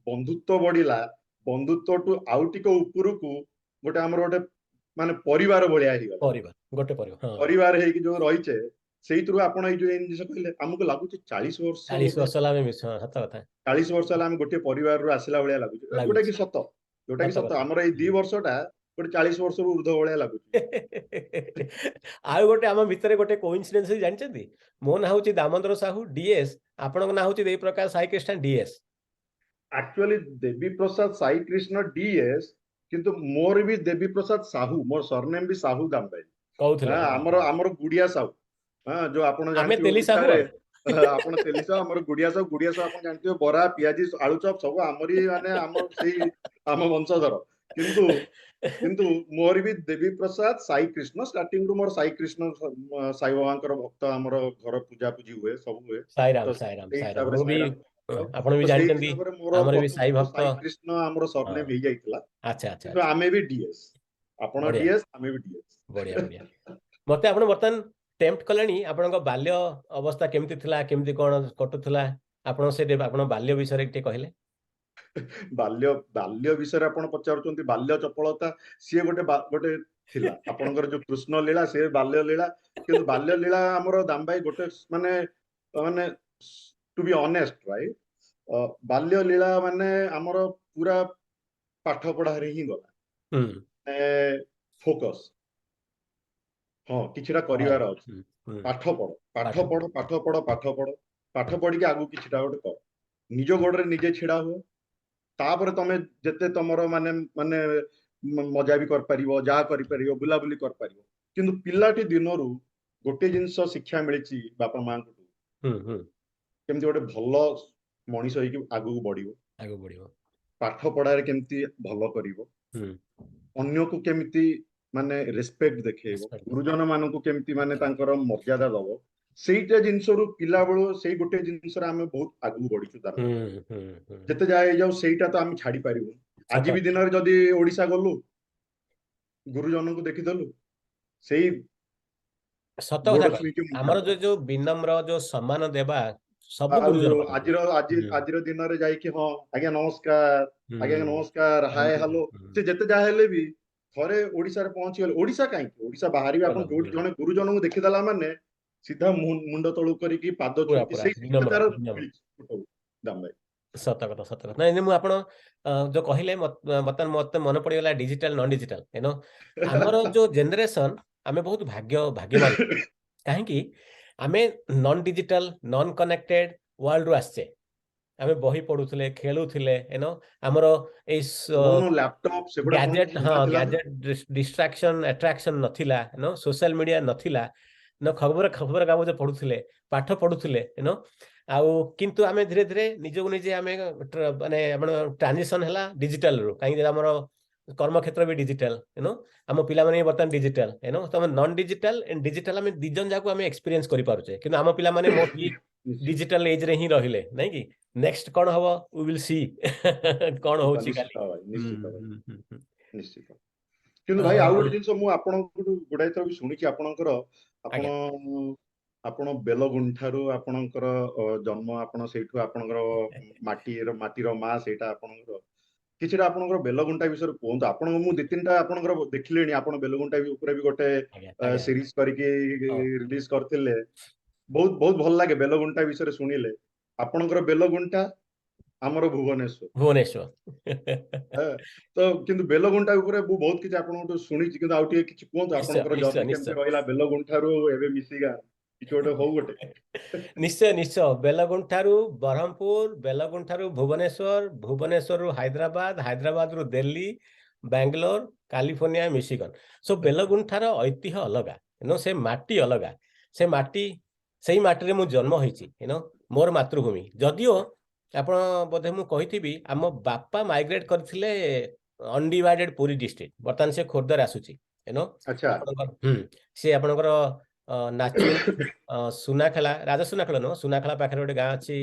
ବନ୍ଧୁତ୍ୱ ବଢିଲା, ବନ୍ଧୁତ୍ୱଠୁ ଆଉ ଟିକେ ଉପରକୁ ଗୋଟେ ଆମର ଗୋଟେ ମାନେ ପରିବାର ଭଳିଆ ହେଇଗଲା। ପରିବାର, ଗୋଟେ ପରିବାର, ହଁ। ପରିବାର ହେଇକି ଯୋଉ ରହିଛେ, ସେଇଥିରୁ ଆପଣ ଏଇ ଯୋଉ ଏଇ ଜିନିଷ କହିଲେ, ଆମକୁ ଲାଗୁଛି 40 ବର୍ଷ 40 ବୋଧେ ବର୍ଷ ହେଲା ଆମେ ମିଶୁ, ହଁ, ସତ କଥା। 40 ବର୍ଷ ହେଲା ଆମେ ଗୋଟିଏ ପରିବାରରୁ ଆସିଲା ଭଳିଆ ଲାଗୁଛି, ଯୋଉଟା ଲାଗୁଛି। କି ସତ, ଯୋଉଟା କି ସତ ସତ। କଥା। ଆମର ଏଇ 2 ବର୍ଷଟା ଗୋଟେ 40 ବର୍ଷରୁ ଉର୍ଦ୍ଧ୍ୱ ଭଳିଆ ଲାଗୁଛି। ଆଉ ଗୋଟେ ଆମ ଭିତରେ ଗୋଟେ କୋଇନ୍ସିଡେନ୍ସ ଜାଣିଛନ୍ତି? ମୋ ନାଁ ହଉଛି ଦାମୋଦର ସାହୁ ଡିଏସ୍, ଆପଣଙ୍କ ନାଁ ହଉଛି ଦେବୀ ପ୍ରକାଶ ସାଇ କୃଷ୍ଣ ଡିଏସ୍। ଆକ୍ଚୁଆଲି ଦେବୀ ପ୍ରସାଦ ସାଇ କୃଷ୍ଣ ଡିଏସ୍, କିନ୍ତୁ ମୋର ବି ଦେବୀ ପ୍ରସାଦ ସାହୁ, ମୋର ସରନେମ ବି ସାହୁ, ଦାମ ଭାଇ। କହୁଥିଲେ। ହଁ, ଆମର ଗୁଡିଆ ସାହୁ, ହଁ, ଯୋଉ ଆପଣ ଆମେ ଜାଣିଥିବେ ତେଲି ସାହୁ। ଓଡିଶାରେ ଆଉ ଆପଣ ତେଲି ସାହୁ, ଆମର ଗୁଡିଆ ସାହୁ। ଗୁଡିଆ ସାହୁ ଆପଣ ଜାଣିଥିବେ, ବରା, ପିଆଜି, ଆଳୁଚପ ସବୁ ଆମରି, ମାନେ ଆମ ସେଇ ଆମ ବଂଶଧର। କିନ୍ତୁ ମୋର ବି ଦେବୀ ପ୍ରସାଦ ସାଇ କୃଷ୍ଣ। ଷ୍ଟାର୍ଟିଂ ରୁ ମୋର ସାଇ କୃଷ୍ଣ, ସାଇ ବାବାଙ୍କର ଭକ୍ତ। ଆମର ଘର ପୂଜା ପୂଜି ହୁଏ, ସବୁ ହୁଏ। ସାଇରାମ, ତ ସାଇରାମ, ସେଇ ସାଇରାମ। ହିସାବରେ ମୁଁ ବି ସାଇରାମ। ଆପଣ ବି ତ ସେଇ ଜାଣିଛନ୍ତି, ହିସାବରେ ମୋର ଆମର ବି ସାଇ ପ୍ରଥମରୁ ଭକ୍ତ। ସାଇ କୃଷ୍ଣ ଆମର ସରନେମ ହେଇଯାଇଥିଲା। ଆଚ୍ଛା ଆଚ୍ଛା କିନ୍ତୁ ଆମେ ବି ଡିଏସ୍, ଆପଣ ବଢିଆ। ଡିଏସ୍, ଆମେ ବି ଡିଏସ୍। ବଢିଆ ବଢିଆ। ମତେ ଆପଣ ବର୍ତ୍ତମାନ ଟେମ୍ପ୍ଟ କଲେଣି। ଆପଣଙ୍କ ବାଲ୍ୟ ଅବସ୍ଥା କେମିତି ଥିଲା, କେମିତି କଣ କଟୁଥିଲା ଆପଣ ସେଠି, ଆପଣ ବାଲ୍ୟ ବିଷୟରେ ଟିକେ କହିଲେ। ବାଲ୍ୟ ବିଷୟରେ ଆପଣ ପଚାରୁଛନ୍ତି? ବାଲ୍ୟ ଚପଳତା ସିଏ ଗୋଟେ ଥିଲା। ଆପଣଙ୍କର ଯୋଉ କୃଷ୍ଣ ଲୀଳା, ସିଏ ବାଲ୍ୟ ଲୀଳା। କିନ୍ତୁ ବାଲ୍ୟ ଲୀଳା ଆମର ଦାମଭାଇ ଗୋଟେ ମାନେ ଟୁ ବି ଅନେଷ୍ଟ ରାଇଟ୍, ବାଲ୍ୟ ଲୀଳା ମାନେ ଆମର ପୁରା ପାଠ ପଢାରେ ହିଁ ଗଲା। ଫୋକସ, ହଁ, କିଛିଟା କରିବାର ଅଛି। ହୁଁ, ହୁଁ। ପାଠ ପଢ, ପାଠ ପାଠ ପଢ, ପାଠ ପଢ, ପାଠ ପଢ, ପାଠ ପଢିକି ଆଗକୁ କିଛିଟା ଗୋଟେ କର, ନିଜ ଗୋଡରେ ନିଜେ ଛିଡା ହୁଅ। ତାପରେ ତମେ ଯେତେ ତମର ମାନେ ମାନେ ମଜା ବି କରିପାରିବ, ଯାହା କରିପାରିବ, ବୁଲାବୁଲି କରିପାରିବ। କିନ୍ତୁ ପିଲାଟି ଦିନରୁ ଗୋଟେ ଜିନିଷ ଶିକ୍ଷା ମିଳିଛି ବାପା ମାଙ୍କଠୁ, ହୁଁ ହୁଁ କେମିତି ଗୋଟେ ଭଲ ମଣିଷ ହେଇକି ଆଗକୁ ବଢିବ, ଆଗକୁ ବଢିବ, ପାଠ ପଢାରେ କେମିତି ଭଲ କରିବ, ଅନ୍ୟକୁ କେମିତି ମାନେ ରେସପେକ୍ଟ ଦେଖେଇବ, Respect. ଗୁରୁଜନ ମାନଙ୍କୁ କେମିତି ମାନେ ତାଙ୍କର ମର୍ଯ୍ୟାଦା ଦବ। ସେଇଟା ଜିନିଷରୁ ପିଲାବେଳୁ ସେଇ ଗୋଟେ ଜିନିଷରେ ଆମେ ବହୁତ ଆଗକୁ ବଢିଛୁ ତାର। ହୁଁ ହୁଁ ହୁଁ ଯେତେ ଯାହା ହେଇଯାଉ, ସେଇଟା ତ ଆମେ ଛାଡି ପାରିବୁନି। ଆଜି ବି ଦିନରେ ଯଦି ଓଡିଶା ଗଲୁ, ଗୁରୁଜନଙ୍କୁ ଦେଖିଦେଲୁ, ସେଇ ସତ ଗୋଡ କଥା କହିଲେ। ଛୁଇଁକି ମୁଣ୍ଡିଆ ଆମର ମାରୁ। ଯୋଉ ଯୋଉ ବିନମ୍ର, ଯୋଉ ସମ୍ମାନ ଦେବା ସବୁ ଆଉ ଗୁରୁଜନ ମାନଙ୍କୁ। ଆଜିର ଆଜି ଆଜିର ଦିନରେ ଯାଇକି ହଁ ଆଜ୍ଞା ନମସ୍କାର, ଆଜ୍ଞା ନମସ୍କାର, ହାଏ, ହାଲୋ, ସେ ଯେତେ ଯାହା ହେଲେ ବି ଥରେ ଓଡିଶାରେ ପହଞ୍ଚିଗଲେ, ଓଡିଶା କାହିଁକି, ଓଡିଶା ବାହାରିବେ ଆପଣ, ଯୋଉଠି ଜଣେ ଗୁରୁଜନଙ୍କୁ ଦେଖିଦେଲା ମାନେ ସିଧା ମୁଣ୍ଡ ତଳକୁ କରିକି ପାଦ ଛୁଇଁକି, ପୁରା ସେଇ ବିନମ୍ର, ତାର ବିନମ୍ର। ମିଳିଛି ଛୋଟବେଳୁ, ଦାମ ଭାଇ। ସତ କଥା, ସତ କଥା। ନାଇଁ ନାଇଁ, ମୁଁ ଆପଣ ଯୋଉ କହିଲେ, ବର୍ତ୍ତମାନ ମତେ ମନେ ପଡିଗଲା ଡିଜିଟାଲ, ନନ୍ ଡିଜିଟାଲ। ଆମର ଯୋଉ ଜେନେରେସନ, ଆମେ ବହୁତ ଭାଗ୍ୟବାନ। କାହିଁକି? ଆମେ ନନ୍ ଡିଜିଟାଲ, ନନ୍ କନେକ୍ଟେଡ ୱାର୍ଲଡରୁ ଆସିଛେ। ଆମେ ବହି ପଢୁଥିଲେ, ଖେଳୁଥିଲେ, ଆମର ଏଇ ଫୋନ, ଲ୍ୟାପଟପ୍ ସେଗୁଡା କଣ ଗ୍ୟାଜେଟ, ହଁ, ନଥିଲା ନା? ଗ୍ୟାଜେଟ ଡିଷ୍ଟ୍ରାକ୍ସନ, ଆଟ୍ରାକ୍ସନ ନଥିଲା, ସୋସିଆଲ ମିଡିଆ ନଥିଲା, ନ ଖବର କାଗଜ ପଢୁଥିଲେ, ପାଠ ପଢୁଥିଲେ। ଆଉ କିନ୍ତୁ ଆମେ ଧୀରେ ଧୀରେ ନିଜକୁ ନିଜେ ଆମେ ମାନେ ଆପଣ ଟ୍ରାନଜିସନ ହେଲା ଡିଜିଟାଲରୁ। କାହିଁକି ଆମର କର୍ମକ୍ଷେତ୍ର ବି ଡିଜିଟାଲ, ଆମ ପିଲାମାନେ ବି ବର୍ତ୍ତମାନ ଡିଜିଟାଲ। ତ ଆମେ ନନ୍ ଡିଜିଟାଲ ଏଣ୍ଡ ଡିଜିଟାଲ, ଆମେ ଦି ଜଣ ଯାକୁ ଆମେ ଏକ୍ସପିରିଏନ୍ସ କରିପାରୁଛେ। କିନ୍ତୁ ଆମ ପିଲାମାନେ ମୋଷ୍ଟଲି ଡିଜିଟାଲ ଏଜରେ ହିଁ ରହିଲେ, ନାଇଁ କି? ନେକ୍ସଟ କଣ ହବ, we will see କଣ ହଉଛି କାଲି। ନିଶ୍ଚିତ ଭାଇ, ନିଶ୍ଚିତ ଭାଇ। ହୁଁ, ହୁଁ, ହୁଁ। ନିଶ୍ଚିତ। କିନ୍ତୁ ଭାଇ, ଆଉ ଗୋଟେ ଜିନିଷ ମୁଁ ଆପଣଙ୍କଠୁ ଗୁଡାଏ ଥର ବି ଶୁଣିଛି ଆପଣଙ୍କର, ଆପଣ ଆପଣ ବେଲଗୁଣ୍ଠାରୁ ଆପଣଙ୍କର ଜନ୍ମ, ଆପଣ ସେଇଠୁ, ଆପଣଙ୍କର ମାଟିର ମାଟିର ମା ସେଇଟା ଆପଣଙ୍କର। କିଛିଟା ଆପଣଙ୍କର ବେଲଗୁଣ୍ଠା ବିଷୟରେ କୁହନ୍ତୁ। ଆପଣଙ୍କ ମୁଁ ଦି ତିନିଟା ଆପଣଙ୍କର ଦେଖିଲିଣି, ଆପଣ ବେଲଗୁଣ୍ଠା ବି ଉପରେ ବି ଗୋଟେ ସିରିଜ କରିକି ରିଲିଜ କରିଥିଲେ। ବହୁତ ବହୁତ ଭଲ ଲାଗେ ବେଲଗୁଣ୍ଠା ବିଷୟରେ ଶୁଣିଲେ। ଆପଣଙ୍କର ବେଲଗୁଣ୍ଠା, ଆମର ଭୁବନେଶ୍ୱର। ଭୁବନେଶ୍ୱର। ତ କିନ୍ତୁ ବେଲଗୁଣ୍ଠା ଉପରେ ମୁଁ ବହୁତ କିଛି ଆପଣଙ୍କଠୁ ଶୁଣିଛି, କିନ୍ତୁ ଆଉ ଟିକେ କିଛି କୁହନ୍ତୁ। ଆପଣଙ୍କର ଜର୍ଣ୍ଣି କେମିତି ରହିଲା ବେଲଗୁଣ୍ଠାରୁ ଏବେ ମିଶିଗା, କିଛି ଗୋଟେ ହଉ ଗୋଟେ। ନିଶ୍ଚୟ ନିଶ୍ଚୟ। ବେଲଗୁଣ୍ଠାରୁ ବ୍ରହ୍ମପୁର, ବେଲଗୁଣ୍ଠାରୁ ଭୁବନେଶ୍ୱର, ଭୁବନେଶ୍ୱରରୁ ହାଇଦ୍ରାବାଦ, ହାଇଦ୍ରାବାଦରୁ Delhi, Bangalore, California, Michigan. So ବେଲଗୁଣ୍ଠାର ଐତିହ୍ୟ ଅଲଗା, ସେ ମାଟି ଅଲଗା। ସେ ମାଟି, ସେଇ ମାଟିରେ ମୁଁ ଜନ୍ମ ହେଇଛି, ମୋର ମାତୃଭୂମି। ଯଦିଓ ଆପଣ ବୋଧେ ମୁଁ କହିଥିବି, ଆମ ବାପା ମାଇଗ୍ରେଟ କରିଥିଲେ ଅନଡିଭାଇଡେଡ ପୁରୀ ଡିଷ୍ଟ୍ରିକ୍ଟ, ବର୍ତ୍ତମାନ ସେ ଖୋର୍ଦ୍ଧାରେ ଆସୁଛି। ଆପଣଙ୍କର ସେ ଆପଣଙ୍କର ନାଚୁଣି, ସୁନାଖେଳା, ରାଜା ସୁନାଖେଳା ନୁହଁ, ସୁନାଖେଳା ପାଖରେ ଗୋଟେ ଗାଁ ଅଛି,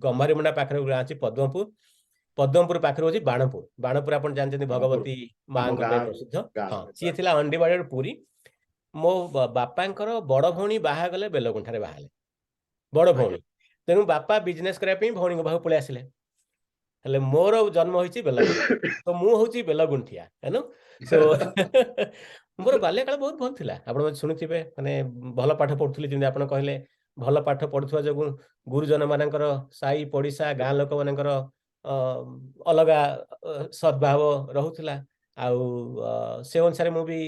ଗମ୍ଭାରୀମୁଣ୍ଡା ପାଖରେ ଗୋଟେ ଗାଁ ଅଛି ପଦ୍ମପୁର, ପଦ୍ମପୁର ପାଖରେ ହଉଛି ବାଣପୁର। ବାଣପୁର ଆପଣ ଜାଣିଛନ୍ତି, ବାଣପୁର। ଭଗବତୀ ଆମ ମାଙ୍କ ପାଇଁ ଗାଁ ପ୍ରସିଦ୍ଧ। ଗାଁ ହଁ, ସିଏ ଥିଲା ଅନଡିଭାଇଡେଡ ପୁରୀ। ମୋ ବାପାଙ୍କର ବଡ ଭଉଣୀ ବାହା ଗଲେ, ବେଲଗୁଣ୍ଠାରେ ବାହା ହେଲେ ବଡ ଭଉଣୀ। ତେଣୁ ବାପା ବିଜନେସ କରିବା ପାଇଁ ଭଉଣୀଙ୍କ ପାଖକୁ ପଳେଇ ଆସିଲେ। ହେଲେ ମୋର ଜନ୍ମ ହେଇଛି ବେଲଗୁଣ୍ଠା, ତ ମୁଁ ହଉଛି ବେଲଗୁଣ୍ଠିଆ। ସୋ ମୋର ବାଲ୍ୟକାଳ ବହୁତ ଭଲ ଥିଲା। ଆପଣ ଶୁଣିଥିବେ, ମାନେ ଭଲ ପାଠ ପଢୁଥିଲି। ଯେମିତି ଆପଣ କହିଲେ, ଭଲ ପାଠ ପଢୁଥିବା ଯୋଗୁଁ ଗୁରୁଜନ ମାନଙ୍କର, ସାହି ପଡିଶା, ଗାଁ ଲୋକମାନଙ୍କର ଅଲଗା ସଦ୍ଭାବ ରହୁଥିଲା। ଆଉ ସେ ଅନୁସାରେ ମୁଁ ବି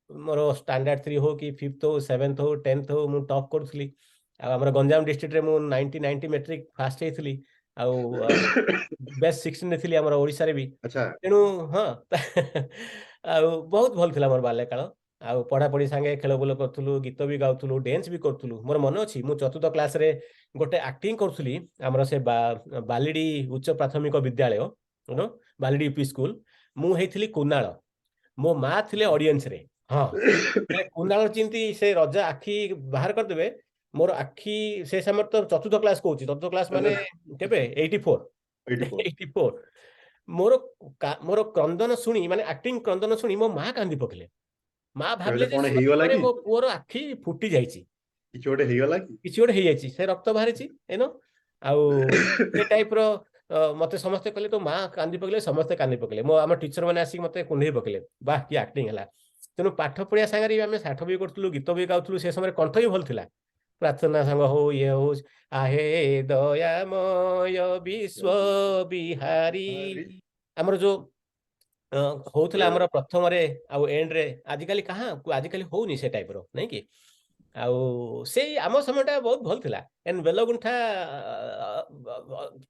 ମୋର ଷ୍ଟାଣ୍ଡାର୍ଡ 3 ହଉ କି ଫିଫ୍ଥ ହଉ, ସେଭେନ୍ଥ ହଉ, 10th ହଉ, ମୁଁ ଟପ୍ କରୁଥିଲି। ଆଉ ଆମର ଗଞ୍ଜାମ ଡିଷ୍ଟ୍ରିକ୍ଟରେ ମୁଁ 90 ମେଟ୍ରିକ ଫାଷ୍ଟ ହେଇଥିଲି ଆଉ ବେଷ୍ଟ 16ରେ ଥିଲି ଆମର ଓଡ଼ିଶାରେ ବି। ତେଣୁ ହଁ, ଆଉ ବହୁତ ଭଲ ଥିଲା ମୋର ବାଲ୍ୟକାଳ। ଆଉ ପଢାପଢି ସାଙ୍ଗେ ଖେଳ ବୁଲ କରୁଥିଲୁ, ଗୀତ ବି ଗାଉଥିଲୁ, ଡ୍ୟାନ୍ସ ବି କରୁଥିଲୁ। ମୋର ମନେ ଅଛି, ମୁଁ ଚତୁର୍ଥ କ୍ଲାସରେ ଗୋଟେ ଆକ୍ଟିଂ କରୁଥିଲି ଆମର ସେ ବାଲିଡି ଉଚ୍ଚ ପ୍ରାଥମିକ ବିଦ୍ୟାଳୟ, ବାଲିଡି ୟୁପି ସ୍କୁଲ। ମୁଁ ହେଇଥିଲି କୁନାଳ, ମୋ ମା ଥିଲେ ଅଡିଏନ୍ସରେ। ହଁ, କୁନାଳ ଯେମିତି ସେ ରଜା ଆଖି ବାହାର କରିଦେବେ, ମୋର ଆଖି ସେ ସମୟରେ, ତ ଚତୁର୍ଥ କ୍ଲାସ କହୁଛି, ଚତୁର୍ଥ କ୍ଲାସ ମାନେ କେବେ? 84। 84। 84। ମୋର କ୍ରନ୍ଦନ ଶୁଣି, ମାନେ ଆକ୍ଟିଂ କ୍ରନ୍ଦନ ଶୁଣି ମୋ ମା କାନ୍ଦି ପକେଇଲେ। ମା ଭାବିଲେ କହିଲେ ଯେ କଣ ହେଇଗଲା ସତରେ କି? ମୋ ପୁଅର ଆଖି ଫୁଟି ଯାଇଛି, କିଛି ଗୋଟେ ହେଇଗଲା କି? କିଛି ଗୋଟେ ହେଇଯାଇଛି, ସେ ରକ୍ତ ବାହାରିଛି। ଆଉ ସେ ଟାଇପ ର ମତେ ସମସ୍ତେ କହିଲେ, ତୋ ମା କାନ୍ଦି ପକେଇଲେ, ସମସ୍ତେ କାନ୍ଦି ପକେଇଲେ। ମୋ ଆମ ଟିଚର ମାନେ ଆସିକି ମତେ କୁଣ୍ଢେଇ ପକେଇଲେ, ବାহ କି ଆକ୍ଟିଂ ହେଲା। ତେଣୁ ପାଠ ପଢିବା ସାଙ୍ଗରେ ବି ଆମେ ପାଠ ବି କରୁଥିଲୁ, ଗୀତ ବି ଗାଉଥିଲୁ। ସେ ସମୟରେ କଣ୍ଠ ବି ଭଲ ଥିଲା। ପ୍ରାର୍ଥନା ସାଙ୍ଗ ହଉ, ଇଏ ହଉ, ଆହେ ଦୟାମୟ ବିଶ୍ୱ ବିହାରୀ, ଆମର ଯୋଉ ହଉଥିଲା ଆମର ପ୍ରଥମରେ ଆଉ ଏଣ୍ଡରେ, ଆଜିକାଲି କାହା ଆଜିକାଲି ହଉନି ସେ ଟାଇପ ର, ନାଇଁ କି? ଆଉ ସେଇ ଆମ ସମୟଟା ବହୁତ ଭଲ ଥିଲା। ଏଣ୍ଡ ବେଲଗୁଣ୍ଠା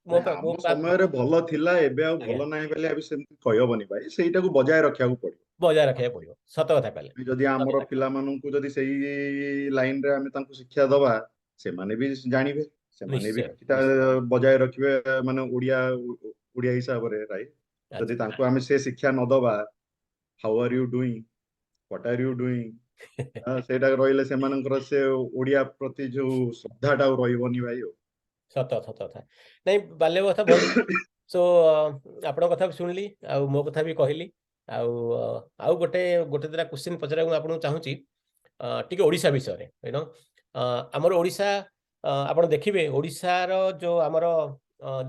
ମୋ ନାଇଁ, ଆମ ସମୟରେ ଭଲ ଥିଲା, ଏବେ ଆଉ ଭଲ ନାହିଁ ବୋଲି ଏବେ ସେମିତି କହିହବନି ଭାଇ। ସେଇଟାକୁ ବଜାୟ ରଖିବାକୁ ପଡିବ। ବଜାୟ ରଖିବାକୁ ପଡିବ, ସତ କଥା କହିଲେ। ଯଦି ଆମର କଥା। ପିଲାମାନଙ୍କୁ ଯଦି ସେଇ ଲାଇନରେ ଆମେ ତାଙ୍କୁ ଶିକ୍ଷା ଦବା, ସେମାନେ ବି ଜାଣିବେ, ସେମାନେ ବି କିଛିଟା ବଜାୟ ରଖିବେ, ମାନେ ଓଡିଆ ଓଡିଆ ହିସାବରେ, ରାଇଟ? ଯଦି ତାଙ୍କୁ ଆମେ ସେ ଶିକ୍ଷା ନ ଦବା, "How are you doing? What are you doing?" ସେଇଟା ରହିଲେ ସେମାନଙ୍କର ସେ ଓଡିଆ ପ୍ରତି ଯୋଉ ଶ୍ରଦ୍ଧାଟା ଆଉ ରହିବନି ଭାଇ ଆଉ। ସତ କଥା। ନାଇଁ, ବାଲ୍ୟ କଥା ଭଲ। ସୋ ଆପଣଙ୍କ କଥା ବି ଶୁଣିଲି ଆଉ ମୋ କଥା ବି କହିଲି। ଆଉ ଗୋଟେ ଦିଟା କ୍ୱେଶ୍ଚିନ୍ ପଚାରିବାକୁ ମୁଁ ଆପଣଙ୍କୁ ଚାହୁଁଛି ଟିକେ ଓଡ଼ିଶା ବିଷୟରେ। ଆମର ଓଡ଼ିଶା, ଆପଣ ଦେଖିବେ ଓଡ଼ିଶାର ଯୋଉ ଆମର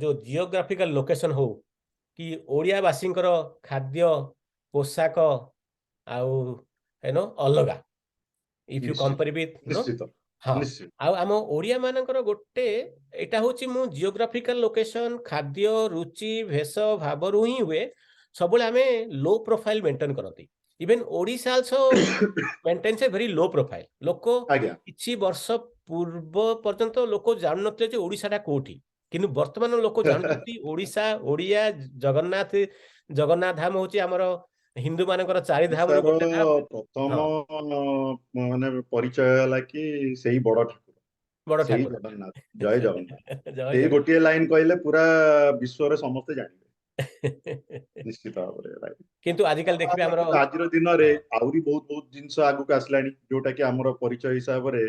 ଯୋଉ ଜିଓଗ୍ରାଫିକାଲ ଲୋକେସନ ହଉ କି ଓଡ଼ିଆବାସୀଙ୍କର ଖାଦ୍ୟ, ପୋଷାକ ଆଉ ଅଲଗା, if you compare with ହଁ। ଆଉ ଆମ ଓଡ଼ିଆ ମାନଙ୍କର ଗୋଟେ ଏଇଟା ହଉଛି, ମୁଁ ଜିଓଗ୍ରାଫିକାଲ ଲୋକେସନ, ଖାଦ୍ୟ, ରୁଚି, ଭେଷ ଭାବରୁ ହିଁ ହୁଏ। ସବୁବେଳେ ଆମେ ଲୋ ପ୍ରୋଫାଇଲ ମେଣ୍ଟେନ କରନ୍ତି। Even Odisha also maintains a very low profile. ଲୋକ କିଛି ବର୍ଷ ପୂର୍ବ ପର୍ଯ୍ୟନ୍ତ ଲୋକ ଜାଣୁନଥିଲେ ଯେ ଓଡ଼ିଶାଟା କୋଉଠି। କିନ୍ତୁ ବର୍ତ୍ତମାନ ଲୋକ ଜାଣୁଛନ୍ତି ଓଡ଼ିଶା, ଓଡ଼ିଆ, ଜଗନ୍ନାଥ। ଜଗନ୍ନାଥ ଧାମ ହଉଛି ଆମର ହିନ୍ଦୁ ମାନଙ୍କର ଚାରି ଧାମରୁ ଗୋଟେ ଓଡ଼ିଶାର ଧାମ। ପ୍ରଥମ ମାନେ ପରିଚୟ ହେଲା କି ସେଇ ବଡ ଠାକୁର, ବଡ ସେଇ ଠାକୁର। ଜଗନ୍ନାଥ, ଜୟ ଜଗନ୍ନାଥ। ଜୟ ସେଇ ଜଗନ୍ନାଥ। ଗୋଟିଏ ଲାଇନ କହିଲେ ପୁରା ବିଶ୍ୱରେ ସମସ୍ତେ ଜାଣିବେ ନିଶ୍ଚିତ ଭାବରେ, ରାଇଟ? କିନ୍ତୁ ଆଜିକାଲି ଦେଖିବେ ଆମର କିନ୍ତୁ ଆଜିର ଦିନରେ ଆହୁରି ବହୁତ ବହୁତ ଜିନିଷ ଆଗକୁ ଆସିଲାଣି, ଯୋଉଟା କି ଆମର ପରିଚୟ ହିସାବରେ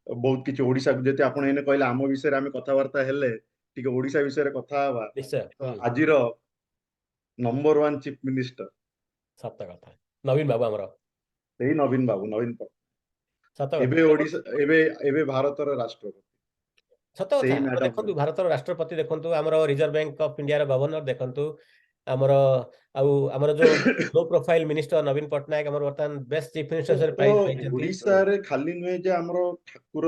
ବହୁତ କିଛି ଓଡିଶାକୁ। ଯଦି ଆପଣ ଏଇନେ କହିଲେ ଆମ ବିଷୟରେ ଆମେ କଥାବାର୍ତ୍ତା ହେଲେ, ଟିକେ ଓଡିଶା ବିଷୟରେ କଥା ହବା ତ ଆଜିର ନମ୍ବର ୱାନ୍ ଚିଫ ମିନିଷ୍ଟର ସତ କଥା, ନବୀନ ବାବୁ ଆମର। ସେଇ ନବୀନ ବାବୁ, ନବୀନ ପଟ୍ଟନାୟକ। ସତ କଥା। ଏବେ ଓଡିଶା, ଏବେ ଭାରତର ରାଷ୍ଟ୍ରପତି ସତ ସେଇ କଥା। ଆପଣ ମ୍ୟାଡାମ। ଦେଖନ୍ତୁ, ଭାରତର ରାଷ୍ଟ୍ରପତି ଦେଖନ୍ତୁ, ଆମର ରିଜର୍ଭ ବ୍ୟାଙ୍କ ଅଫ ଇଣ୍ଡିଆର ଗଭର୍ଣ୍ଣର ଦେଖନ୍ତୁ, ଆମର ଆଉ ଆମର ଯୋଉ ଲୋ ପ୍ରୋଫାଇଲ ମିନିଷ୍ଟର ନବୀନ ପଟ୍ଟନାୟକ ଆମର ବର୍ତ୍ତମାନ ବେଷ୍ଟ ଚିଫ ମିନିଷ୍ଟର ତ ପ୍ରାଇଜ ପାଇଛନ୍ତି। ଓଡିଶାରେ ଖାଲି ନୁହେଁ ଯେ ଆମର ଠାକୁର,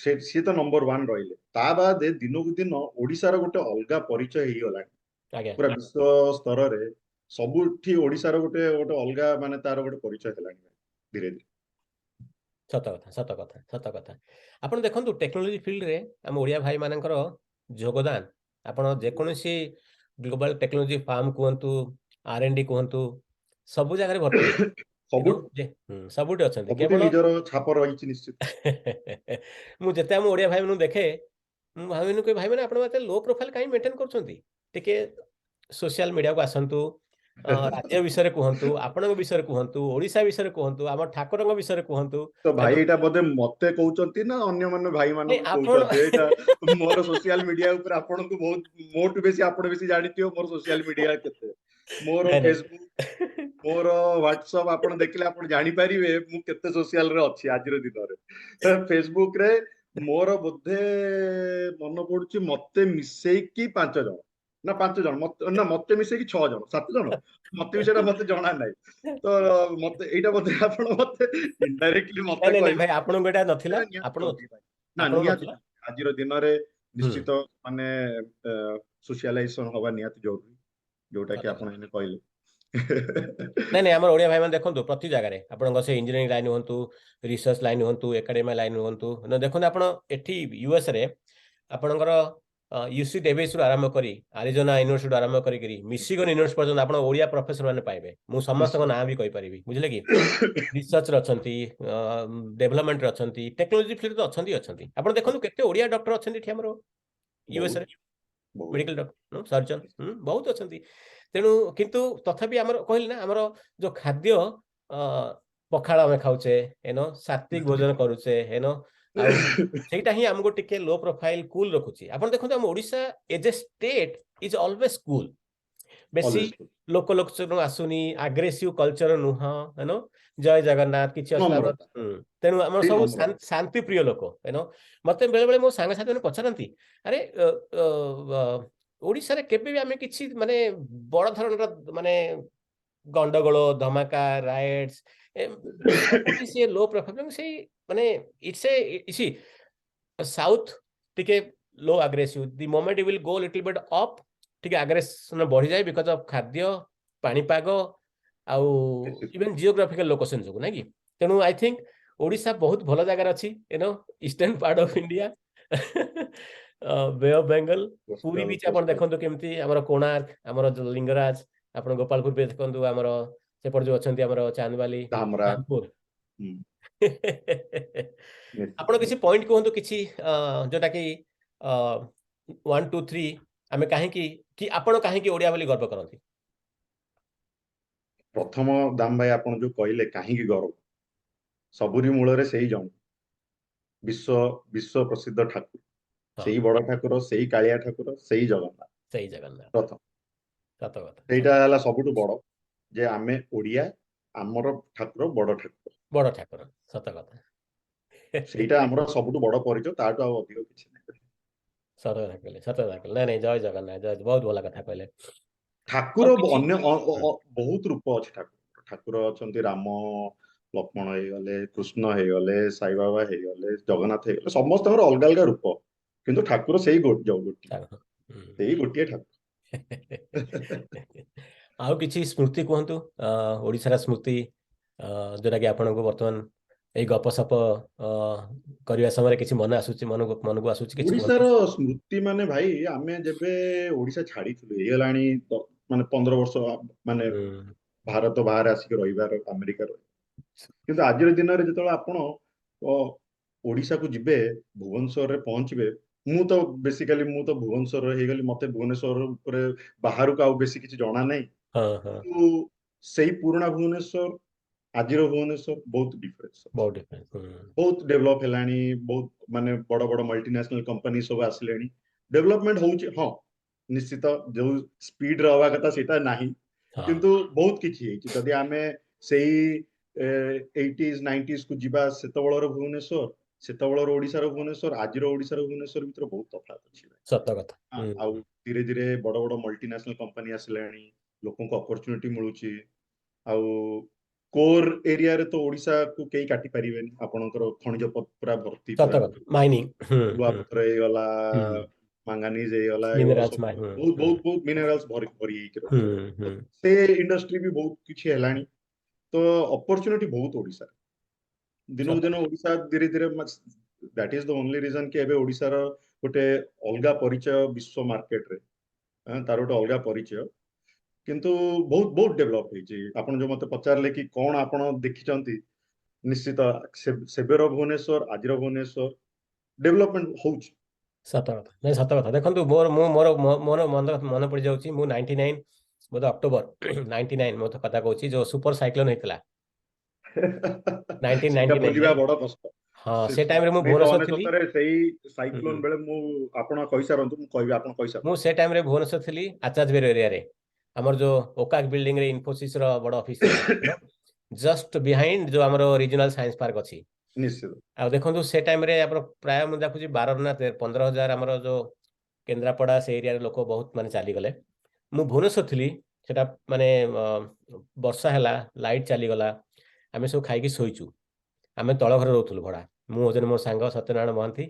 ସେ ସିଏ ତ ନମ୍ବର ୱାନ୍ ରହିଲେ, ତା ବାଦେ ଦିନକୁ ଦିନ ଓଡିଶାର ଗୋଟେ ଅଲଗା ପରିଚୟ ହେଇଗଲାଣି। ପୁରା ବିଶ୍ୱ ସ୍ତରରେ ସବୁଠି ଓଡିଶାର ଗୋଟେ ଅଲଗା, ମାନେ ତାର ଗୋଟେ ପରିଚୟ ହେଲାଣି ଧୀରେ ଧୀରେ। ସତ କଥା, ସତ କଥା, ସତ କଥା। ଆପଣ ଦେଖନ୍ତୁ, ଟେକ୍ନୋଲୋଜି ଫିଲ୍ଡରେ ଆମ ଓଡ଼ିଆ ଭାଇମାନଙ୍କର ଯୋଗଦାନ, ଆପଣ ଯେକୌଣସି ଗ୍ଲୋବାଲ ଟେକ୍ନୋଲୋଜି ଫାର୍ମ କୁହନ୍ତୁ, ଆର ଏନ୍ ଡି କୁହନ୍ତୁ, ସବୁ ଜାଗାରେ ଭର୍ତ୍ତି। ସବୁ ସବୁଠି ଅଛନ୍ତି। ସବୁଠି କେବଳ ନିଜର ଛାପ ରହିଛି ନିଶ୍ଚିତ। ମୁଁ ଯେତେ ଆମ ଓଡ଼ିଆ ଭାଇମାନଙ୍କୁ ଦେଖେ, ମୁଁ ଭାବିନି କି ଭାଇମାନେ, ଆପଣ ଏତେ ଲୋ ପ୍ରୋଫାଇଲ କାହିଁ ମେଣ୍ଟେନ କରୁଛନ୍ତି? ଟିକେ ସୋସିଆଲ ମିଡିଆକୁ ଆସନ୍ତୁ, ରାଜ୍ୟ ବିଷୟରେ କୁହନ୍ତୁ, ଆପଣଙ୍କ ବିଷୟରେ କୁହନ୍ତୁ, ଓଡ଼ିଶା ବିଷୟରେ କୁହନ୍ତୁ, ଆମ ଠାକୁରଙ୍କ ବିଷୟରେ କୁହନ୍ତୁ। ତ ଭାଇ, ଏଇଟା ବୋଧେ ମତେ କହୁଛନ୍ତି ନା ଅନ୍ୟମାନେ ଭାଇ ନାଇଁ, ମାନଙ୍କୁ ଆପଣ କହୁଛନ୍ତି? ଏଇଟା ମୋର ସୋସିଆଲ ମିଡିଆ ଉପରେ ଆପଣଙ୍କୁ ବହୁତ, ମୋଠୁ ବେଶୀ ଆପଣ ବେଶୀ ଜାଣିଥିବ ମୋର ସୋସିଆଲ ମିଡିଆ କେତେ। ମୋର ନାଇଁ ନାଇଁ ଫେସବୁକ୍, ମୋର ହ୍ୱାଟ୍ସଆପ ଆପଣ ଦେଖିଲେ ଆପଣ ଜାଣିପାରିବେ ମୁଁ କେତେ ସୋସିଆଲରେ ଅଛି ଆଜିର ଦିନରେ। ଫେସବୁକ ରେ ମୋର ବୋଧେ ମନେ ପଡୁଛି ମତେ ମିଶେଇକି ପାଞ୍ଚ ଜଣ ନା ପାଞ୍ଚ ଜଣ ମତେ ନା ମତେ ମିଶେଇକି ଛଅ ଜଣ, ସାତ ଜଣ, ମତେ ବି ସେଇଟା ମତେ ଜଣା ନାହିଁ। ତ ମତେ ଏଇଟା ବୋଧେ ଆପଣ ମତେ ଇନଡାଇରେକ୍ଟଲି ମତେ ନାଇଁ ନାଇଁ କହିଲେ। ଭାଇ, ଆପଣଙ୍କୁ ଏଇଟା ନଥିଲା। ଏଇଟା ନିହାତି ଆପଣ ଜରୁରୀ ଭାଇ। ନା, ଆପଣଙ୍କୁ ନିହାତି ନଥିଲା। ଆଜିର ଦିନରେ ନିଶ୍ଚିତ ମାନେ ସୋସିଆଲାଇଜେସନ ହବା ନିହାତି ଜରୁରୀ, ଯୋଉଟା କି ଆପଣ ଏଇନେ କହିଲେ। ନାଇଁ ନାଇଁ, ଆମର ଓଡ଼ିଆ ଭାଇମାନେ ଦେଖନ୍ତୁ, ପ୍ରତି ଜାଗାରେ ଆପଣଙ୍କ ସେ ଇଞ୍ଜିନିୟରିଂ ଲାଇନ ହୁଅନ୍ତୁ, ରିସର୍ଚ୍ଚ ଲାଇନ ହୁଅନ୍ତୁ, ଏକାଡେମିଆ ଲାଇନ ହୁଅନ୍ତୁ, ନା ଦେଖନ୍ତୁ, ଆପଣ ଏଠି ୟୁଏସ ରେ ଆପଣଙ୍କର ୟୁସି ଡେଭିସ୍ ରୁ ଆରମ୍ଭ କରି, ଆରିଜୋନା ୟୁନିଭର୍ସିଟି ଆରମ୍ଭ କରିକିରି ମିଶିଗନ ୟୁନିଭର୍ସିଟି ପର୍ଯ୍ୟନ୍ତ ଆପଣ ଓଡ଼ିଆ ପ୍ରଫେସର ମାନେ ପାଇବେ। ମୁଁ ସମସ୍ତଙ୍କ ନାଁ ବି କହିପାରିବି, ବୁଝିଲେ କି? ରିସର୍ଚ୍ଚରେ ଅଛନ୍ତି, ଡେଭଲପମେଣ୍ଟରେ ଅଛନ୍ତି, ଟେକ୍ନୋଲୋଜି ଫିଲ୍ଡ ତ ଅଛନ୍ତି ଅଛନ୍ତି। ଆପଣ ଦେଖନ୍ତୁ, କେତେ ଓଡ଼ିଆ ଡକ୍ଟର ଅଛନ୍ତି ଏଠି ଆମର ୟୁଏସ ରେ। ବହୁତ। ମେଡିକାଲ ଡକ୍ଟର, ସର୍ଜନ ବହୁତ ଅଛନ୍ତି। ତେଣୁ କିନ୍ତୁ ତଥାପି ଆମର କହିଲି ନା, ଆମର ଯୋଉ ଖାଦ୍ୟ, ପଖାଳ ଆମେ ଖାଉଛେ, ଏନ ସାତ୍ବିକ ଭୋଜନ କରୁଛେ, ଏନ ଆଉ ସେଇଟା ହିଁ ଆମକୁ ଟିକେ ଲୋ ପ୍ରୋଫାଇଲ, କୁଲ ରଖୁଛି। ଆପଣ ଦେଖନ୍ତୁ, ଆମ Odisha as a state is always cool. ବେଶୀ Always cool. ଲୋକ ଲୋକଚନ ଆସୁନି, ଆଗ୍ରେସିଭ କଲଚର ନୁହଁ, ହେନ ଜୟ ଜଗନ୍ନାଥ, କିଛି ଅସୁବିଧା ନମ୍ରତା। ତେଣୁ ଆମର ସେଇ ସବୁ ନମ୍ରତା। ଶାନ୍ତି ପ୍ରିୟ ଲୋକ। ହେନ ମତେ ବେଳେ ବେଳେ ମୋ ସାଙ୍ଗସାଥି ମାନେ ପଚାରନ୍ତି, ଆରେ ଅ, ଅ, ଅ, ଓଡ଼ିଶାରେ କେବେ ବି ଆମେ କିଛି ମାନେ ବଡ ଧରଣର ମାନେ ଗଣ୍ଡଗୋଳ, ଧମାକା, ରାୟଟ୍ସ ସବୁଠି ସିଏ ଲୋ ପ୍ରୋଫାଇଲ। ସେଇ ମାନେ it's A C south ଟିକେ low aggressive. The moment you will go little bit up, ଟିକେ ଆଗ୍ରେସନ ବଢିଯାଏ because of ଖାଦ୍ୟ, ପାଣିପାଗ ଆଉ ଇଭେନ୍ ଜିଓଗ୍ରାଫିକାଲ ଲୋକେସନ ଯୋଗୁ, ନାଇଁ କି? ତେଣୁ I think ଓଡ଼ିଶା ବହୁତ ଭଲ ଜାଗାରେ ଅଛି, eastern part of India, Bay of Bengal, Puri beach. ଆପଣ ଦେଖନ୍ତୁ କେମିତି ଆମର କୋଣାର୍କ, ଆମର ଯୋଉ ଲିଙ୍ଗରାଜ, ଆପଣ ଗୋପାଳପୁର ବି ଦେଖନ୍ତୁ, ଆମର ସେପଟେ ଯୋଉ ଅଛନ୍ତି ଆମର ଚାନ୍ଦବାଲି, ଧାମରା। ଚାନ୍ଦପୁର। ଆପଣ କିଛି ପଏଣ୍ଟ କୁହନ୍ତୁ କିଛି, ଯୋଉଟା କି 1, 2, 3, ଆମେ କାହିଁକି କି ଆପଣ କାହିଁକି ଓଡ଼ିଆ ବୋଲି ଗର୍ବ କରନ୍ତି? ପ୍ରଥମ ଦାମ ଭାଇ, ଆପଣ ଯୋଉ କହିଲେ କାହିଁକି ଗର୍ବ, ସବୁରି ମୂଳରେ ସେଇ ଜଣେ ବିଶ୍ୱ ବିଶ୍ୱ ପ୍ରସିଦ୍ଧ ଠାକୁର, ସେଇ ବଡ ଠାକୁର, ସେଇ କାଳିଆ ଠାକୁର, ସେଇ ଜଗନ୍ନାଥ। ସେଇ ଜଗନ୍ନାଥ। ପ୍ରଥମ ସତ କଥା। ସେଇଟା ହେଲା ସବୁଠୁ ବଡ ଯେ ଆମେ ଓଡିଆ, ଆମର ଠାକୁର ବଡ ଠାକୁର। ବଡ ଠାକୁର, ସତ କଥା। ସେଇଟା ଆମର ସବୁଠୁ ବଡ ପରିଚୟ, ତାଠୁ ଆଉ ଅଧିକ କିଛି ନାହିଁ। ସତ କଥା କହିଲେ, ସତ କଥା କହିଲେ। ନାଇଁ ନାଇଁ, ଜୟ ଜଗନ୍ନାଥ, ଜୟ। ବହୁତ ଭଲ କଥା କହିଲେ। ଠାକୁର ଆଉ କିଛି ଅନ୍ୟ ବହୁତ ରୂପ ଅଛି ଠାକୁର। ଠାକୁର ଅଛନ୍ତି, ରାମ ଲକ୍ଷ୍ମଣ ହେଇଗଲେ, କୃଷ୍ଣ ହେଇଗଲେ, ସାଇବାବା ହେଇଗଲେ, ଜଗନ୍ନାଥ ହେଇଗଲେ, ସମସ୍ତଙ୍କର ଅଲଗା ଅଲଗା ରୂପ, କିନ୍ତୁ ଠାକୁର ସେଇ ଗୋଟିଏ, ସେଇ ଗୋଟିଏ ଠାକୁର। ଆଉ କିଛି ସ୍ମୃତି କୁହନ୍ତୁ, ଓଡ଼ିଶାର ସ୍ମୃତି, ଯୋଉଟା କି ଆପଣଙ୍କୁ ବର୍ତ୍ତମାନ ଏଇ ଗପସପ କରିବା ସମୟରେ କିଛି ମନେ ଆସୁଛି, ମନକୁ ଆସୁଛି କିଛି? ଓଡ଼ିଶାର ସ୍ମୃତି ମାନେ ଭାଇ, ଆମେ ଯେବେ ଓଡ଼ିଶା ଛାଡିଥିଲୁ, ହେଇଗଲାଣି ମାନେ 15 ବର୍ଷ, ମାନେ ଭାରତ ବାହାରେ ଆସିକି ରହିବାର, ଆମେରିକାର। କିନ୍ତୁ ଆଜିର ଦିନରେ ଯେତେବେଳେ ଆପଣ ଓଡ଼ିଶାକୁ ଯିବେ, ଭୁବନେଶ୍ୱରରେ ପହଞ୍ଚିବେ, ମୁଁ ତ ବେସିକାଲି ମୁଁ ତ ଭୁବନେଶ୍ୱରରେ ହେଇଗଲି, ମତେ ଭୁବନେଶ୍ୱର ଉପରେ ବାହାରକୁ ଆଉ ବେଶୀ କିଛି ଜଣା ନାହିଁ। ହଁ ହଁ କିନ୍ତୁ ସେଇ ପୁରୁଣା ଭୁବନେଶ୍ୱର, ଆଜିର ଭୁବନେଶ୍ୱର ବହୁତ ଡିଫରେନ୍ସ। ବହୁତ ଡିଫରେନ୍ସ। ବହୁତ ଡେଭଲପ ହେଲାଣି, ବହୁତ ମାନେ ବଡ ବଡ ମଲ୍ଟିନ୍ୟାସନାଲ କମ୍ପାନୀ ସବୁ ଆସିଲେଣି, ଡେଭଲପମେଣ୍ଟ ହଉଛି। ହଁ, ନିଶ୍ଚିତ ଯୋଉ ସ୍ପିଡରେ ହବା କଥା ସେଇଟା ନାହିଁ, କିନ୍ତୁ ବହୁତ କିଛି ହେଇଛି। ଯଦି ଆମେ ସେଇ ଏଇଟିଜ ନାଇଣ୍ଟିଜ କୁ ଯିବା, ସେତେବେଳର ଭୁବନେଶ୍ୱର, ସେତେବେଳର ଓଡିଶାର ଭୁବନେଶ୍ୱର, ଆଜିର ଓଡିଶାର ଭୁବନେଶ୍ୱର ଭିତରେ ବହୁତ ତଫାତ ଅଛି। ସତ କଥା। ଆଉ ଧୀରେ ଧୀରେ ବଡ ବଡ ମଲ୍ଟିନ୍ୟାସନାଲ କମ୍ପାନୀ ଆସିଲାଣି, ଲୋକଙ୍କୁ ଅପରଚୁନିଟି ମିଳୁଛି। ଆଉ କୋର ଏରିଆରେ ତ ଓଡିଶାକୁ କେହି କାଟି ପାରିବେନି, ଆପଣଙ୍କର ଖଣିଜ ପୁରା ଭର୍ତ୍ତି। ସତ ପୁରା କଥା, ମାଇନିଂ। ଲୁହାପଥର ହେଇଗଲା, ମାଙ୍ଗାନିଜ ହେଇଗଲା, ଏଗୁଡା ମିନେରାଲ୍ସ। ସବୁ ବହୁତ ବହୁତ ବହୁତ ମିନେରାଲ୍ସ ଭରି ଭରି ହେଇକି ରହିଛି। ସେ ଇଣ୍ଡଷ୍ଟ୍ରି ବି ବହୁତ କିଛି ହେଲାଣି, ତ ଅପରଚୁନିଟି ବହୁତ ଓଡିଶାରେ ଦିନକୁ ଦିନ। ଓଡିଶା ଧୀରେ ଧୀରେ, that is the only reason କି ଏବେ ଓଡିଶାର ଗୋଟେ ଅଲଗା ପରିଚୟ ବିଶ୍ୱ ମାର୍କେଟରେ, ତାର ଗୋଟେ ଅଲଗା ପରିଚୟ। କିନ୍ତୁ ବହୁତ ବହୁତ ଡେଭଲପ ହେଇଛି। ଆପଣ ଯୋଉ ମତେ ପଚାରିଲେ କି କଣ ଆପଣ ଦେଖିଛନ୍ତି, ନିଶ୍ଚିତ ସେବେର ଭୁବନେଶ୍ୱର, ଆଜିର ଭୁବନେଶ୍ୱର, ଡେଭଲପମେଣ୍ଟ ହଉଛି। ସତ କଥା, ନାଇଁ ସତ କଥା। ଦେଖନ୍ତୁ, ମୋର ମୁଁ ମୋର ମୋର ମନେ ମନେ ପଡ଼ିଯାଉଛି, ମୁଁ 99 ବୋଧେ, ଅକ୍ଟୋବର 99 ମୁଁ ତ କଥା କହୁଛି, ଯୋଉ ସୁପର ସାଇକ୍ଲୋନ ହେଇଥିଲା ନାଇନଟିନ୍ ସେଇଟା ନାଇନଟି ଭୁଲିବା ନାଇନରେ। ବଡ କଷ୍ଟ। ହଁ, ସେ ଟାଇମରେ ମୁଁ ଉଣେଇଶହ ଭୁବନେଶ୍ୱର ଥିଲି। ଅନେଶତରେ ସେଇ ସାଇକ୍ଲୋନ ବେଳେ ମୁଁ, ଆପଣ କହିସାରନ୍ତୁ, ମୁଁ କହିବି, ଆପଣ କହିସାରନ୍ତୁ। ମୁଁ ସେ ଟାଇମରେ ଭୁବନେଶ୍ୱର ଥିଲି, ଆଚାର୍ଯ୍ୟ ବିହାର ଏରିଆରେ, ଆମର ଯୋଉ ଓକାକ ବିଲ୍ଡିଂରେ ଇନଫୋସିସ ର ବଡ ଅଫିସ, ଜଷ୍ଟ ବିହାଇଣ୍ଡ ଯୋଉ ଆମର ରିଜନାଲ ସାଇନ୍ସ ପାର୍କ ଅଛି। ଆଉ ଦେଖନ୍ତୁ, ସେ ଟାଇମରେ ଆମର ପ୍ରାୟ ମୁଁ ଦେଖୁଛି 12 ନା 15 ହଜାର ଆମର ଯୋଉ କେନ୍ଦ୍ରାପଡ଼ା ସେ ଏରିଆରେ ଲୋକ ବହୁତ ମାନେ ଚାଲିଗଲେ। ମୁଁ ଭୁବନେଶ୍ୱର ଥିଲି। ସେଟା ମାନେ ବର୍ଷା ହେଲା, ଲାଇଟ୍ ଚାଲିଗଲା, ଆମେ ସବୁ ଖାଇକି ଶୋଇଛୁ। ଆମେ ତଳ ଘରେ ରହୁଥିଲୁ ଭଡ଼ା, ମୁଁ, ଜଣେ ମୋ ସାଙ୍ଗ ସତ୍ୟନାରାୟଣ ମହାନ୍ତି,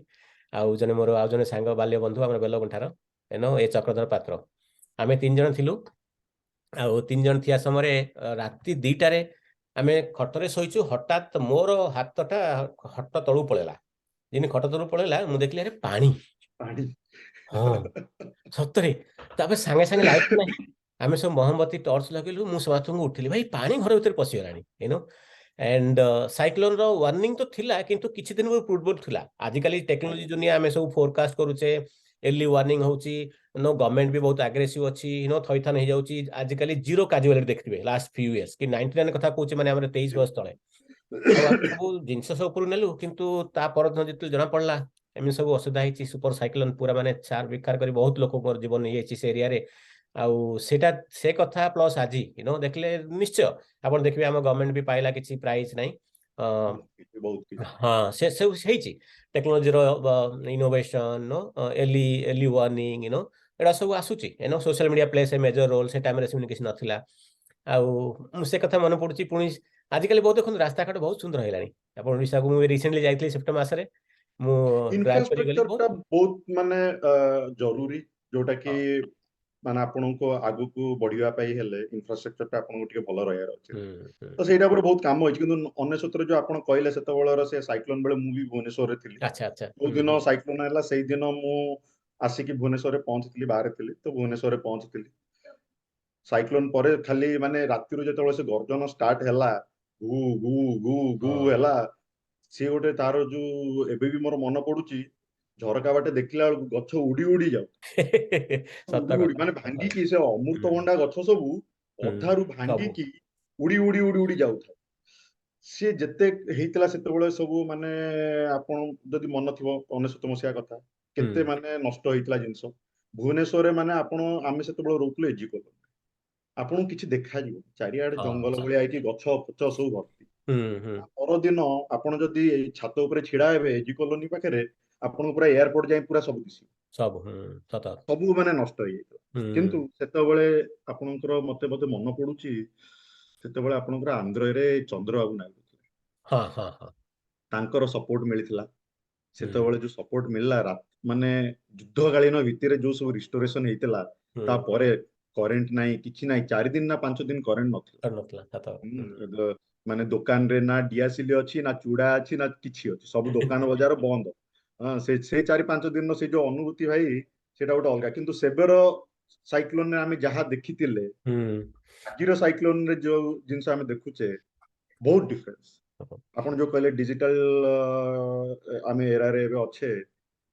ଆଉ ଜଣେ ମୋର ଆଉ ଜଣେ ସାଙ୍ଗ, ବାଲ୍ୟ ବନ୍ଧୁ ଆମର ବେଲଗୁଣ୍ଠାର ଏନ ଏ ଚକ୍ରଧର ପାତ୍ର, ଆମେ ତିନି ଜଣ ଥିଲୁ। ଆଉ ତିନି ଜଣ ଥିବା ସମୟରେ ରାତି 2ଟାରେ ଆମେ ଖଟରେ ଶୋଇଛୁ। ହଠାତ୍ ମୋର ହାତଟା ଖଟ ତଳକୁ ପଳେଇଲା। ଯେମିତି ଖଟ ତଳକୁ ପଳେଇଲା, ମୁଁ ଦେଖିଲି, ଆରେ ପାଣି। ପାଣି। ହଁ, ସତରେ। ତାପରେ ସାଙ୍ଗେ ସାଙ୍ଗେ ଲାଇଟ୍ ନାହିଁ, ଆମେ ସବୁ ମହମବତୀ ଟର୍ଚ୍ଚ ଲଗେଇଲୁ। ମୁଁ ସମସ୍ତଙ୍କୁ ଉଠିଲି, ଭାଇ ପାଣି ଘର ଭିତରେ ପଶିଗଲାଣି। ଆଣ୍ଡ ସାଇକ୍ଲୋନର ୱାର୍ଣ୍ଣିଂ ତ ଥିଲା, କିନ୍ତୁ କିଛି ଦିନ ପୂର୍ବରୁ ଥିଲା। ଆଜିକାଲି ଟେକ୍ନୋଲୋଜି ଦୁନିଆ, ଆମେ ସବୁ ଫୋରକାଷ୍ଟ କରୁଛେ, ଏର୍ଲି ୱାର୍ଣ୍ଣିଂ ହଉଛି, ନୋ, ଗଭର୍ଣ୍ଣମେଣ୍ଟ ବି ବହୁତ ଆଗ୍ରେସିଭ ଅଛି, ନୋ, ଥଇଥାନ ହେଇଯାଉଛି। ଆଜିକାଲି ଜିରୋ କାଜୁଆଲିଟି ଦେଖିଥିବେ ଲାଷ୍ଟ ଫ୍ୟୁ ଇୟର୍ସ କି 99 କଥା କହୁଛି, ମାନେ ଆମର 23 ବର୍ଷ ତଳେ। ଆଉ ଆମେ ସବୁ ଜିନିଷ ସବୁ ଉପରୁ ନେଲୁ, କିନ୍ତୁ ତା ପରଦିନ ଯେତେବେଳେ ଜଣା ପଡିଲା ଏମିତି ସବୁ ଅସୁବିଧା ହେଇଛି, ସୁପର ସାଇକ୍ଲୋନ ପୁରା ମାନେ ଛାର ବିଖାର କରି ବହୁତ ଲୋକଙ୍କର ଜୀବନ ନେଇଯାଇଛି ସେ ଏରିଆରେ। ଆଉ ସେଇଟା ସେ କଥା ପ୍ଲସ୍ ଆଜି ଦେଖିଲେ ନିଶ୍ଚୟ ଆପଣ ଦେଖିବେ, ଆମ ଗଭର୍ଣ୍ଣମେଣ୍ଟ ବି ପାଇଲା କିଛି ପ୍ରାଇଜ ନାହିଁ। ବହୁତ କିଛି। ହଁ, ସେ ସବୁ ହେଇଛି, ଟେକ୍ନୋଲୋଜିର ଇନୋଭେସନ, ଏର୍ଲି ୱାର୍ଣ୍ଣିଂ, ଏଇଟା ସବୁ ଆସୁଛି। Social media plays a major role. ସେ ଟାଇମରେ ସେମିତି କିଛି ନଥିଲା। ଆଉ ମୁଁ ସେ କଥା ମନେ ପଡୁଛି। ପୁଣି ଆଜିକାଲି ବହୁତ ଦେଖନ୍ତୁ, ରାସ୍ତାଘାଟ ବହୁତ ସୁନ୍ଦର ହେଇଗଲାଣି। ଆପଣ ଓଡ଼ିଶାକୁ ମୁଁ ରିସେଣ୍ଟଲି ଯାଇଥିଲି, ସେପ୍ଟେମ୍ବର ମାସରେ ମୁଁ ଡ୍ରାଇଭ୍ କରି ଗଲି। ଇନଫ୍ରାଷ୍ଟ୍ରକ୍ଚର ଟା ବହୁତ ମାନେ ଜରୁରୀ, ଯୋଉଟା କି ମାନେ ଆପଣଙ୍କୁ ଆଗକୁ ବଢିବା ପାଇଁ ହେଲେ ଇନଫ୍ରାଷ୍ଟ୍ରକ୍ଚରଟା ଆପଣଙ୍କୁ ଟିକେ ଭଲ ରହିବାର ଅଛି। ହୁଁ ହୁଁ ତ ସେଇଟା ଉପରେ ବହୁତ କାମ ହେଇଛି। କିନ୍ତୁ 99ରେ ଯୋଉ ଆପଣ କହିଲେ, ସେତେବେଳର ସେ ସାଇକ୍ଲୋନ ବେଳେ ମୁଁ ବି ଭୁବନେଶ୍ୱରରେ ଥିଲି। ଆଚ୍ଛା ଆଚ୍ଛା ଯୋଉ ଦିନ ସାଇକ୍ଲୋନ ହେଲା, ସେଇଦିନ ମୁଁ ଆସିକି ଭୁବନେଶ୍ୱରରେ ପହଞ୍ଚିଥିଲି। ବାହାରେ ଥିଲି ତ, ଭୁବନେଶ୍ୱରରେ ପହଞ୍ଚିଥିଲି ସାଇକ୍ଲୋନ ପରେ। ଖାଲି ମାନେ ରାତିରୁ ଯେତେବେଳେ ସେ ଗର୍ଜନ ଷ୍ଟାର୍ଟ ହେଲା, ଗୁ ଗୁ ଗୁ ଗୁ ହେଲା, ସିଏ ଗୋଟେ ତାର ଯୋଉ ଏବେ ବି ମୋର ମନେ ପଡୁଛି, ଝରକା ବାଟେ ଦେଖିଲା ବେଳକୁ ଗଛ ଉଡି ଉଡି ଯାଉ ସତ ଉଡି ଉଡି କଥା ମାନେ ଭାଙ୍ଗିକି, ସେ ଅମୃତଭଣ୍ଡା ଗଛ ସବୁ ଅଧାରୁ ସବୁ ଭାଙ୍ଗିକି ଉଡି ଉଡି ଉଡି ଉଡି ଯାଉଥାଏ। ସିଏ ଯେତେ ହେଇଥିଲା ସେତେବେଳେ ସବୁ, ମାନେ ଆପଣ ଯଦି ମନ ଥିବ, 99 ମସିହା କଥା, କେତେ ମାନେ ନଷ୍ଟ ହେଇଥିଲା ଜିନିଷ ଭୁବନେଶ୍ୱରରେ। ମାନେ ଆପଣ, ଆମେ ସେତେବେଳେ ରହୁଥିଲୁ ଏଜି କଲୋନୀ, ଆପଣଙ୍କୁ କିଛି ଦେଖାଯିବ, ଚାରିଆଡେ ଜଙ୍ଗଲ ଭଳିଆ ହେଇକି ଗଛ ଫଛ ସବୁ ଭର୍ତ୍ତି। ହୁଁ ହୁଁ ପରଦିନ ଆପଣ ଯଦି ଏଇ ଛାତ ଉପରେ ଛିଡା ହେବେ ଏଜି କଲୋନୀ ପାଖରେ, ଆପଣଙ୍କୁ ପୁରା ଏୟାରପୋର୍ଟ ଯାଇ ପୁରା ସବୁ ଦିଶିବ। ସବୁ, ସତ। ସବୁ ମାନେ ନଷ୍ଟ ହେଇଯାଇଥିଲା। କିନ୍ତୁ ସେତେବେଳେ ଆପଣଙ୍କର ମତେ ବୋଧେ ମନେ ପଡୁଛି, ସେତେବେଳେ ଆପଣଙ୍କର ଆନ୍ଧ୍ରରେ ଚନ୍ଦ୍ରବାବୁ ନାଇଡୁ ଥିଲେ। ହଁ ହଁ ହଁ ତାଙ୍କର ସପୋର୍ଟ ମିଳିଥିଲା। ସେତେବେଳେ ଯୋଉ ସପୋର୍ଟ ମିଳିଲା, ମାନେ ଯୁଦ୍ଧକାଳୀନ ଭିତ୍ତିରେ ଯୋଉ ସବୁ ରିଷ୍ଟୋରେସନ ହେଇଥିଲା, ତାପରେ କରେଣ୍ଟ ନାହିଁ, କିଛି ନାହିଁ, 4 ଦିନ ନା 5 ଦିନ କରେଣ୍ଟ ନଥିଲା। ନଥିଲା, ସତ। ମାନେ ଦୋକାନରେ ନା ଡିଆସିଲି ଅଛି, ନା ଚୁଡା ଅଛି, ନା କିଛି ଅଛି, ସବୁ ଦୋକାନ ବଜାର ବନ୍ଦ। ହଁ, ସେ ସେ 4-5 ଦିନର ସେ ଯୋଉ ଅନୁଭୂତି ଭାଇ, ସେଇଟା ଗୋଟେ ଅଲଗା। କିନ୍ତୁ ସେବେର ସାଇକ୍ଲୋନରେ ଆମେ ଯାହା ଦେଖିଥିଲେ, ଆଜିର ସାଇକ୍ଲୋନରେ ଯୋଉ ଜିନିଷ ଆମେ ଦେଖୁଛେ, ବହୁତ ଡିଫରେନ୍ସ। ଆପଣ ଯୋଉ କହିଲେ ଡିଜିଟାଲ ଆମେ ଏରାରେ ଏବେ ଅଛେ,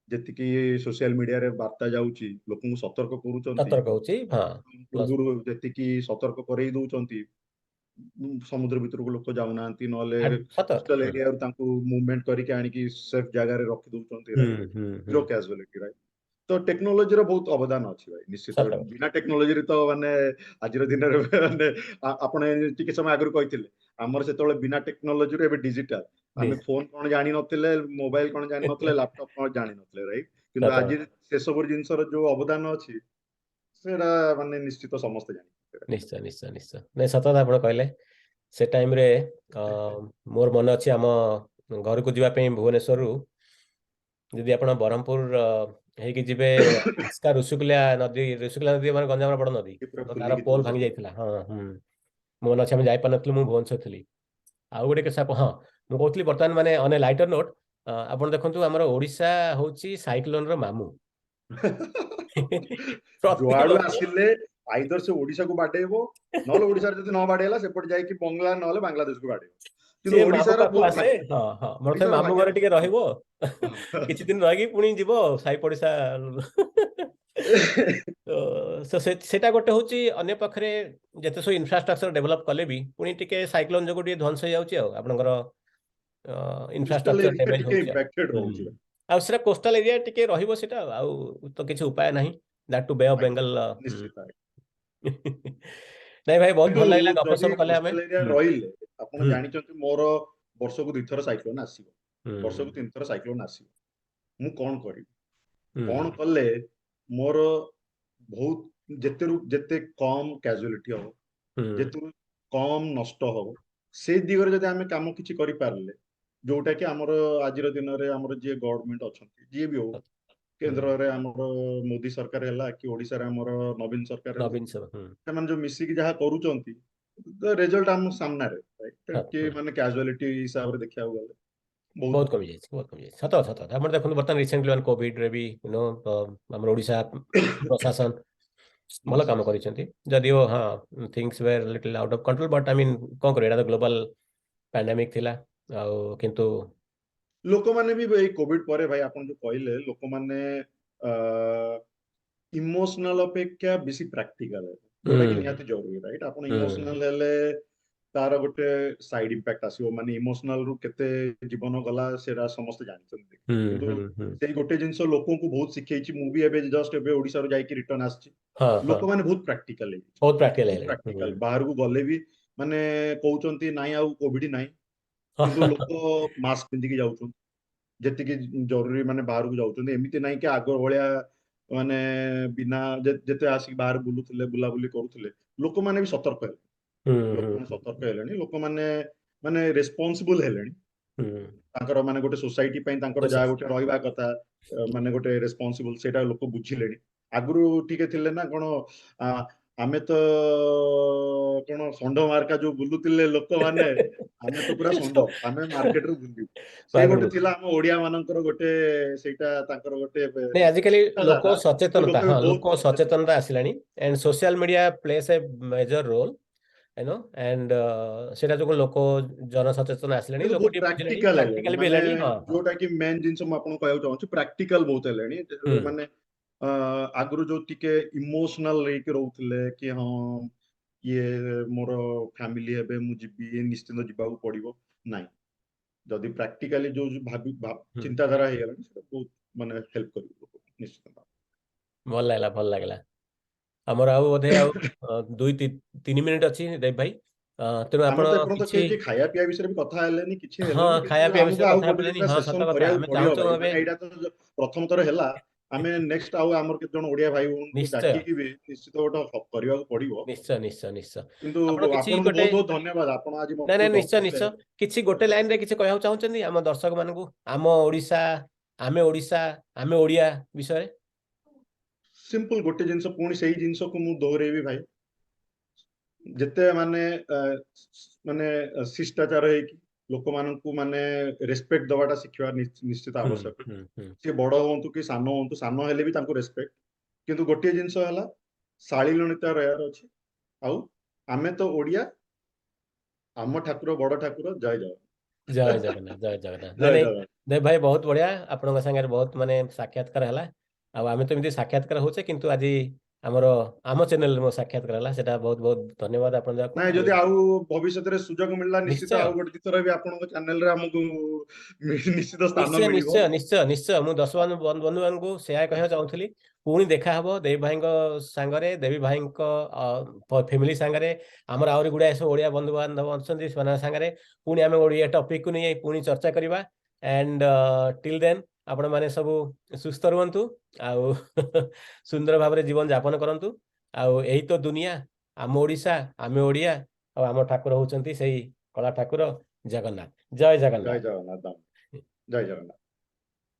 ଯେତିକି ସୋସିଆଲ ମିଡିଆରେ ବାର୍ତ୍ତା ଯାଉଛି, ଲୋକଙ୍କୁ ସତର୍କ କରୁଛନ୍ତି, ସତର୍କ ହଉଛି, ହଁ। ପୂର୍ବରୁ ଯେତିକି ସତର୍କ କରେଇ ଦଉଛନ୍ତି, ସମୁଦ୍ର ଭିତରକୁ ଲୋକ ଯାଉନାହାନ୍ତି, ନହେଲେ କୋଷ୍ଟାଲ ଏରିଆରୁ ତାଙ୍କୁ ମୁଭମେଣ୍ଟ କରିକି ଆଣିକି ସେଫ ଜାଗାରେ ରଖି ଦଉଛନ୍ତି, ଜିରୋ କ୍ୟାଜୁଆଲିଟି, ରାଇଟ୍? ତ ଟେକ୍ନୋଲୋଜିର ବହୁତ ଅବଦାନ ଅଛି ଭାଇ, ନିଶ୍ଚିତ। ବିନା ଟେକ୍ନୋଲୋଜିରେ ତ ମାନେ ଆଜିର ଦିନରେ, ମାନେ ଆପଣ ଟିକେ ସମୟ ଆଗରୁ କହିଥିଲେ, ଆମର ସେତେବେଳେ ବିନା ଟେକ୍ନୋଲୋଜିରୁ ଏବେ ଡିଜିଟାଲ। ଆମେ ଫୋନ କଣ ଜାଣିନଥିଲେ, ମୋବାଇଲ କଣ ଜାଣିନଥିଲେ, ଲାପଟପ୍ କଣ ଜାଣିନଥିଲେ, ରାଇଟ୍? କିନ୍ତୁ ଆଜି ସେସବୁ ଜିନିଷର ଯୋଉ ଅବଦାନ ଅଛି, ସେଇଟା ମାନେ ନିଶ୍ଚିତ ସମସ୍ତେ ଜାଣିଛନ୍ତି। ନିଶ୍ଚୟ ନିଶ୍ଚୟ ନିଶ୍ଚୟ ନାଇଁ, ସତ କଥା ଆପଣ କହିଲେ। ସେ ଟାଇମରେ ମୋର ମନେ ଅଛି, ଆମ ଘରକୁ ଯିବା ପାଇଁ ଭୁବନେଶ୍ୱରରୁ ଯଦି ଆପଣ ବ୍ରହ୍ମପୁର ହେଇକି ଯିବେ, ଆସ୍କା ଋଷିକୁଲ୍ୟା ନଦୀ, ଋଷିକୁଲ୍ୟା ନଦୀ ମାନେ ଗଞ୍ଜାମର ବଡ ନଦୀ, ପୁରା ତ ତାର ଫୁଲିକି ପୋଲ ଥିବ। ଭାଙ୍ଗି ଯାଇଥିଲା। ହଁ ହୁଁ ମୋ ମନେ ଅଛି, ଆମେ ଯାଇପାରିନଥିଲୁ, ମୁଁ ଭୁବନେଶ୍ୱର ଥିଲି। ଆଉ ଗୋଟେ କେସ୍, ହଁ, ମୁଁ କହୁଥିଲି ବର୍ତ୍ତମାନ ମାନେ ଅନ୍ ଏ ଲାଇଟର ନୋଟ୍, ଆପଣ ଦେଖନ୍ତୁ, ଆମର ଓଡ଼ିଶା ହଉଛି ସାଇକ୍ଲୋନର ମାମୁଁ। ପ୍ରତି ଯୁଆଡୁ ବର୍ଷ ଆସିଲେ ଆଇଦର ସେ ଓଡିଶାକୁ ବାଡେଇବ, ନହେଲେ ଓଡିଶାରେ ଯଦି ନ ବାଡେଇଲା, ସେପଟେ ଯାଇକି ବଙ୍ଗଳା ନହେଲେ ବାଂଲାଦେଶକୁ ବାଡେଇବ। କିନ୍ତୁ ସିଏ ମାମୁଁ ଓଡିଶାର ପାଖକୁ ବହୁତ ଆସେ। ଭାଗ୍ୟ। ହଁ ହଁ ମୋର ଓଡିଶାର ମାମୁଁ ଭାଗ୍ୟ। ଘରେ ଟିକେ ରହିବ, କିଛି ଦିନ ରହିକି ପୁଣି ଯିବ ସାହି ପଡିଶା। ତ ସେଟା ଗୋଟେ ହଉଛି। ଅନ୍ୟ ପାଖରେ ଯେତେ ସବୁ ଇନଫ୍ରାଷ୍ଟ୍ରକ୍ଚର ଡେଭଲପ କଲେ ବି ପୁଣି ଟିକେ ସାଇକ୍ଲୋନ ଯୋଗୁ ଟିକେ ଧ୍ୱଂସ ହେଇଯାଉଛି, ଆଉ ଆପଣଙ୍କର କୋଷ୍ଟାଲ ଇନଫ୍ରାଷ୍ଟ୍ରକ୍ଚର ଏରିଆ ଡ୍ୟାମେଜ ଟିକେ ହଉଛି ଆଉ। ଇମ୍ପାକ୍ଟେଡ ରହୁଛି। ଆଉ ସେଟା କୋଷ୍ଟାଲ ଏରିଆ ଟିକେ ରହିବ ସେଟା, ଆଉ ତ କିଛି ଉପାୟ ନାହିଁ, that two ବେ ଅଫ ବେଙ୍ଗଲ। ନିଶ୍ଚିତ। ନାଇଁ ଭାଇ, ବହୁତ କିନ୍ତୁ ଭଲ ଲାଗିଲା ଗପ ଯଦି ସବୁ କଲେ ଆମେ। କୋଷ୍ଟାଲ ଏରିଆ ରହିଲେ, ଆପଣ ଜାଣିଛନ୍ତି, ମୋର ବର୍ଷକୁ ଦୁଇଥର ସାଇକ୍ଲୋନ ଆସିବ, ବର୍ଷକୁ ତିନିଥର ସାଇକ୍ଲୋନ ଆସିବ, ମୁଁ କଣ କରିବି? କଣ କଲେ ମୋର ବହୁତ ଯେତେରୁ ଯେତେ କମ କ୍ୟାଜୁଆଲିଟି ହବ, ଯେତେରୁ କମ ନଷ୍ଟ ହବ, ସେଇ ଦିଗରେ ଯଦି ଆମେ କାମ କିଛି କରିପାରିଲେ, ଯୋଉଟା କି ଆମର ଆଜିର ଦିନରେ ଆମର ଯିଏ ଗଭର୍ଣମେଣ୍ଟ ଅଛନ୍ତି, ଯିଏ ବି ହଉ, କେନ୍ଦ୍ରରେ ଆମର ମୋଦି ସରକାର ହେଲା କି ଓଡିଶାରେ ଆମର ନବୀନ ସରକାର ହେଲା, ନବୀନ ସବୁ ସେମାନେ ଯୋଉ ମିଶିକି ଯାହା କରୁଛନ୍ତି, ରେଜଲ୍ଟ ଆମ ସାମ୍ନାରେ, right? କି ମାନେ କ୍ୟାଜୁଆଲିଟି ହିସାବରେ ଦେଖିବାକୁ ଗଲେ ବହୁତ ବହୁତ କମି ଯାଇଛି, ବହୁତ କମି ଯାଇଛି। ସତ ସତ କଥା। ଆମର ଦେଖନ୍ତୁ, ବର୍ତ୍ତମାନ ରିସେଣ୍ଟଲି ମାନେ କୋଭିଡରେ ବି ଆମର ଓଡ଼ିଶା ପ୍ରଶାସନ ଭଲ କାମ କରିଛନ୍ତି। ଯଦିଓ ହଁ, things were little out of control, but I mean, କଣ କରିବେ, ଏଇଟା ତ ଗ୍ଲୋବାଲ ପାଣ୍ଡାମିକ ଥିଲା। ଆଉ କିନ୍ତୁ ଲୋକମାନେ ବି ଏଇ କୋଭିଡ ପରେ ଭାଇ, ଆପଣ ଯୋଉ କହିଲେ, ଲୋକମାନେ ଇମୋସନାଲ ଅପେକ୍ଷା ବେଶୀ ପ୍ରାକ୍ଟିକାଲ, ଯୋଉଟା କି ନିହାତି ଜରୁରୀ, ରାଇଟ୍? ଆପଣ ଇମୋସନାଲ ହେଲେ ତାର ଗୋଟେ ସାଇଡ ଇମ୍ପାକ୍ଟ ଆସିବ। ମାନେ ଇମୋସନାଲ ରୁ କେତେ ଜୀବନ ଗଲା, ସେଟା ସମସ୍ତେ ଜାଣିଛନ୍ତି। କିନ୍ତୁ ହୁଁ ହୁଁ ସେଇ ଗୋଟେ ଜିନିଷ ଲୋକଙ୍କୁ ବହୁତ ଶିଖେଇଛି। ମୁଁ ବି ଏବେ ଜଷ୍ଟ ଏବେ ଓଡିଶାରୁ ଯାଇକି ରିଟର୍ନ ଆସିଛି। ହଁ ହଁ ଲୋକମାନେ ବହୁତ ପ୍ରାକ୍ଟିକାଲ ହେଇଯାଇଛି। ବହୁତ ପ୍ରାକ୍ଟିକାଲ ବହୁତ ହେଲେଣି। ପ୍ରାକ୍ଟିକାଲ। ବାହାରକୁ ଗଲେ ବି ମାନେ କହୁଛନ୍ତି, ନାଇଁ, ଆଉ କୋଭିଡ ନାହିଁ, କିନ୍ତୁ ଲୋକ ମାସ୍କ ପିନ୍ଧିକି ଯାଉଛନ୍ତି, ଯେତିକି ଜରୁରୀ ମାନେ ବାହାରକୁ ଯାଉଛନ୍ତି। ଏମିତି ନାହିଁ କି ଆଗ ଭଳିଆ ମାନେ ବିନା ଯେତେ ଆସିକି ବାହାରେ ବୁଲୁଥିଲେ, ବୁଲାବୁଲି କରୁଥିଲେ। ଲୋକମାନେ ବି ସତର୍କ ହେଲେ, ଲୋକମାନେ ସତର୍କ ହେଲେଣି, ଲୋକମାନେ ମାନେ ରେସ୍ପନ୍ସିବଲ ହେଲେଣି। ତାଙ୍କର ମାନେ ଗୋଟେ ସୋସାଇଟି ପାଇଁ ତାଙ୍କର ଯାହା ଗୋଟେ ରହିବା କଥା, ମାନେ ଗୋଟେ ରେସ୍ପନ୍ସିବଲ, ସେଇଟା ଲୋକ ବୁଝିଲେଣି। ଆଗରୁ ଟିକେ ଥିଲେ ନା କଣ, ଆମେ ତ କଣ ଷଣ୍ଢ ମାର୍କା ଯୋଉ ବୁଲୁଥିଲେ ଲୋକମାନେ, ଆମେ ତ ପୁରା ଷଣ୍ଢ, ଆମେ ମାର୍କେଟରେ ବୁଲିବୁ, ସେ ଗୋଟେ ଥିଲା ଆମ ଓଡିଆ ମାନଙ୍କର ଗୋଟେ, ସେଇଟା ତାଙ୍କର ଗୋଟେ ନାଇଁ, ଆଜିକାଲି ଲୋକ ଚିନ୍ତାଧାରା। ସଚେତନତା ଲୋକ ବି ହଁ, ବହୁତ ଲୋକ ସଚେତନତା ଆସିଲାଣି and social media plays a major role and ସେଇଟା ଯୋଗୁଁ ଲୋକ ଜନସଚେତନ ଆସିଲେଣି। କିନ୍ତୁ ଲୋକ ବହୁତ ଟିକେ ବୁଝିଲେଣି। ପ୍ରାକ୍ଟିକାଲ ହେଲେଣି। ପ୍ରାକ୍ଟିକାଲ ବି ମାନେ ହେଲେଣି, ହଁ। ଯୋଉଟା କି ମେନ୍ ଜିନିଷ ମୁଁ ଆପଣଙ୍କୁ କହିବାକୁ ଚାହୁଁଛି, ପ୍ରାକ୍ଟିକାଲ ବହୁତ ହେଲେଣି। ମାନେ ଆଗରୁ ଯୋଉ ଟିକେ ଇମୋସନାଲ ହେଇକି ରହୁଥିଲେ କି ହଁ, ଇଏ ମୋର ଫ୍ୟାମିଲି ହେବେ, ମୁଁ ଯିବି, ନିଶ୍ଚିନ୍ତ ଯିବାକୁ ପଡିବ, ନାଇଁ, ଯଦି ପ୍ରାକ୍ଟିକାଲି ଯୋଉ ଯୋଉ ଭାବି ଚିନ୍ତାଧାରା ହେଇଗଲାଣି, ସେଟା ବହୁତ ମାନେ ହେଲ୍ପ କରିବ ଲୋକକୁ ନିଶ୍ଚିତ। ଭଲ ଲାଗିଲା, ଭଲ ଲାଗିଲା। ଆମର ଆଉ ବୋଧେ ଆଉ 2-3 ମିନିଟ୍ ଅଛି ଦେବ ଭାଇ, ତେଣୁ ଆମେ ଆପଣ ତ ଏପର୍ଯ୍ୟନ୍ତ କିଛି କେହି ଖାଇବା ପିଇବା ବିଷୟରେ ବି କଥା ହେଲେନି କିଛି ହେଲେନି। କିନ୍ତୁ ଖାଇବା ପିଇବା ଆମକୁ ବିଷୟରେ ଆଉ କଥା ଗୋଟେ ହେଲେନି। ଦିଟା ହଁ, ସେସନ ସତ କଥା। କରିବାକୁ ଆମେ ପଡିବ ଚାହୁଁଛୁ ଭାଇ। ଏବେ ମାନେ ଏଇଟା ତ ପ୍ରଥମ ଥର ହେଲା, ଆମେ ନେକ୍ସଟ ଆଉ ଆମର କେତେ ଜଣ ଓଡିଆ ଭାଇ ଭଉଣୀଙ୍କୁ ଡାକିକି ବି ନିଶ୍ଚିତ ଗୋଟେ କରିବାକୁ ପଡିବ। ନିଶ୍ଚୟ ନିଶ୍ଚୟ ନିଶ୍ଚୟ କିନ୍ତୁ ଆପଣ କିଛି ଆପଣଙ୍କୁ ଗୋଟେ ବହୁତ ବହୁତ ଧନ୍ୟବାଦ, ଆପଣ ଆଜି ମତେ ନାଇଁ ନାଇଁ ଯୋଉ ନିଶ୍ଚୟ। ଡକେଇଲେ। ନିଶ୍ଚୟ, କିଛି ଗୋଟେ ଲାଇନରେ କିଛି କହିବାକୁ ଚାହୁଁଛନ୍ତି ଆମ ଦର୍ଶକ ମାନଙ୍କୁ ଆମ ଓଡିଶା, ଆମେ ଓଡିଶା, ଆମେ ଓଡିଆ ବିଷୟରେ? ସିମ୍ପଲ ଗୋଟେ ଜିନିଷ, ପୁଣି ସେଇ ଜିନିଷକୁ ମୁଁ ଦୋହରେଇବି ଭାଇ, ଯେତେ ମାନେ ମାନେ ଶିଷ୍ଟାଚାର ହେଇକି ଲୋକମାନଙ୍କୁ ମାନେ ରେସପେକ୍ଟ ଦବାଟା ଶିଖିବା ନିଶ୍ଚିତ ଆବଶ୍ୟକ। ହୁଁ ହୁଁ ସିଏ ବଡ ହୁଅନ୍ତୁ କି ସାନ ହୁଅନ୍ତୁ, ସାନ ହେଲେ ବି ତାଙ୍କୁ ରେସପେକ୍ଟ। କିନ୍ତୁ ଗୋଟିଏ ଜିନିଷ ହେଲା ଶାଳୀନତା ରହିବାର ଅଛି। ଆଉ ଆମେ ତ ଓଡିଆ, ଆମ ଠାକୁର ବଡ ଠାକୁର। ଜୟ ଜଗନ୍ନାଥ। ଜୟ ଜଗନ୍ନାଥ, ଜୟ ଜଗନ୍ନାଥ। ଜୟ ନାଇଁ ନାଇଁ ଜଗନ୍ନାଥ। ଦେବ ଭାଇ, ବହୁତ ବଢିଆ, ଆପଣଙ୍କ ସାଙ୍ଗରେ ବହୁତ ମାନେ ସାକ୍ଷାତକାର ହେଲା। ଆଉ ଆମେ ତ ଏମିତି ସାକ୍ଷାତକାର ହଉଛେ, କିନ୍ତୁ ଆଜି ଆମର ଆମ ଚ୍ୟାନେଲରେ ମୋ ସାକ୍ଷାତକାର ହେଲା, ସେଟା ବହୁତ ବହୁତ ଧନ୍ୟବାଦ ଆପଣ ଯାକୁ। ନାଇଁ, ଯଦି ଆଉ ଭବିଷ୍ୟତରେ ସୁଯୋଗ ମିଳିଲା, ନିଶ୍ଚିତ ଆଉ ଗୋଟେ ଦି ଥର ବି ଆପଣଙ୍କ ଚ୍ୟାନେଲରେ ଆମକୁ ନିଶ୍ଚିତ ସ୍ଥାନ ନିଶ୍ଚୟ। ମିଳିବ। ନିଶ୍ଚୟ ନିଶ୍ଚୟ ନିଶ୍ଚୟ ମୁଁ ଦର୍ଶକ ବନ୍ଧୁମାନଙ୍କୁ ସେୟା କହିବାକୁ ଚାହୁଁଥିଲି। ପୁଣି ଦେଖା ହବ ଦେବୀ ଭାଇଙ୍କ ସାଙ୍ଗରେ, ଦେବୀ ଭାଇଙ୍କ ଫ୍ୟାମିଲି ସାଙ୍ଗରେ, ଆମର ଆହୁରି ଗୁଡାଏ ସବୁ ଓଡିଆ ବନ୍ଧୁବାନ୍ଧବ ଅଛନ୍ତି, ସେମାନଙ୍କ ସାଙ୍ଗରେ ପୁଣି ଆମେ ଓଡିଆ ଟପିକକୁ ନେଇ ପୁଣି ଚର୍ଚ୍ଚା କରିବା। ଆଣ୍ଡ ଟିଲ୍ ଦେନ୍ ଆପଣମାନେ ସବୁ ସୁସ୍ଥ ରୁହନ୍ତୁ ଆଉ ସୁନ୍ଦର ଭାବରେ ଜୀବନ ଯାପନ କରନ୍ତୁ। ଆଉ ଏଇ ତ ଦୁନିଆ, ଆମ ଓଡ଼ିଶା, ଆମେ ଓଡ଼ିଆ, ଆଉ ଆମ ଠାକୁର ହଉଛନ୍ତି ସେଇ କଳା ଠାକୁର ଜଗନ୍ନାଥ। ଜୟ ଜୟ ଜଗନ୍ନାଥ। ଜଗନ୍ନାଥ, ଜୟ ଜଗନ୍ନାଥ।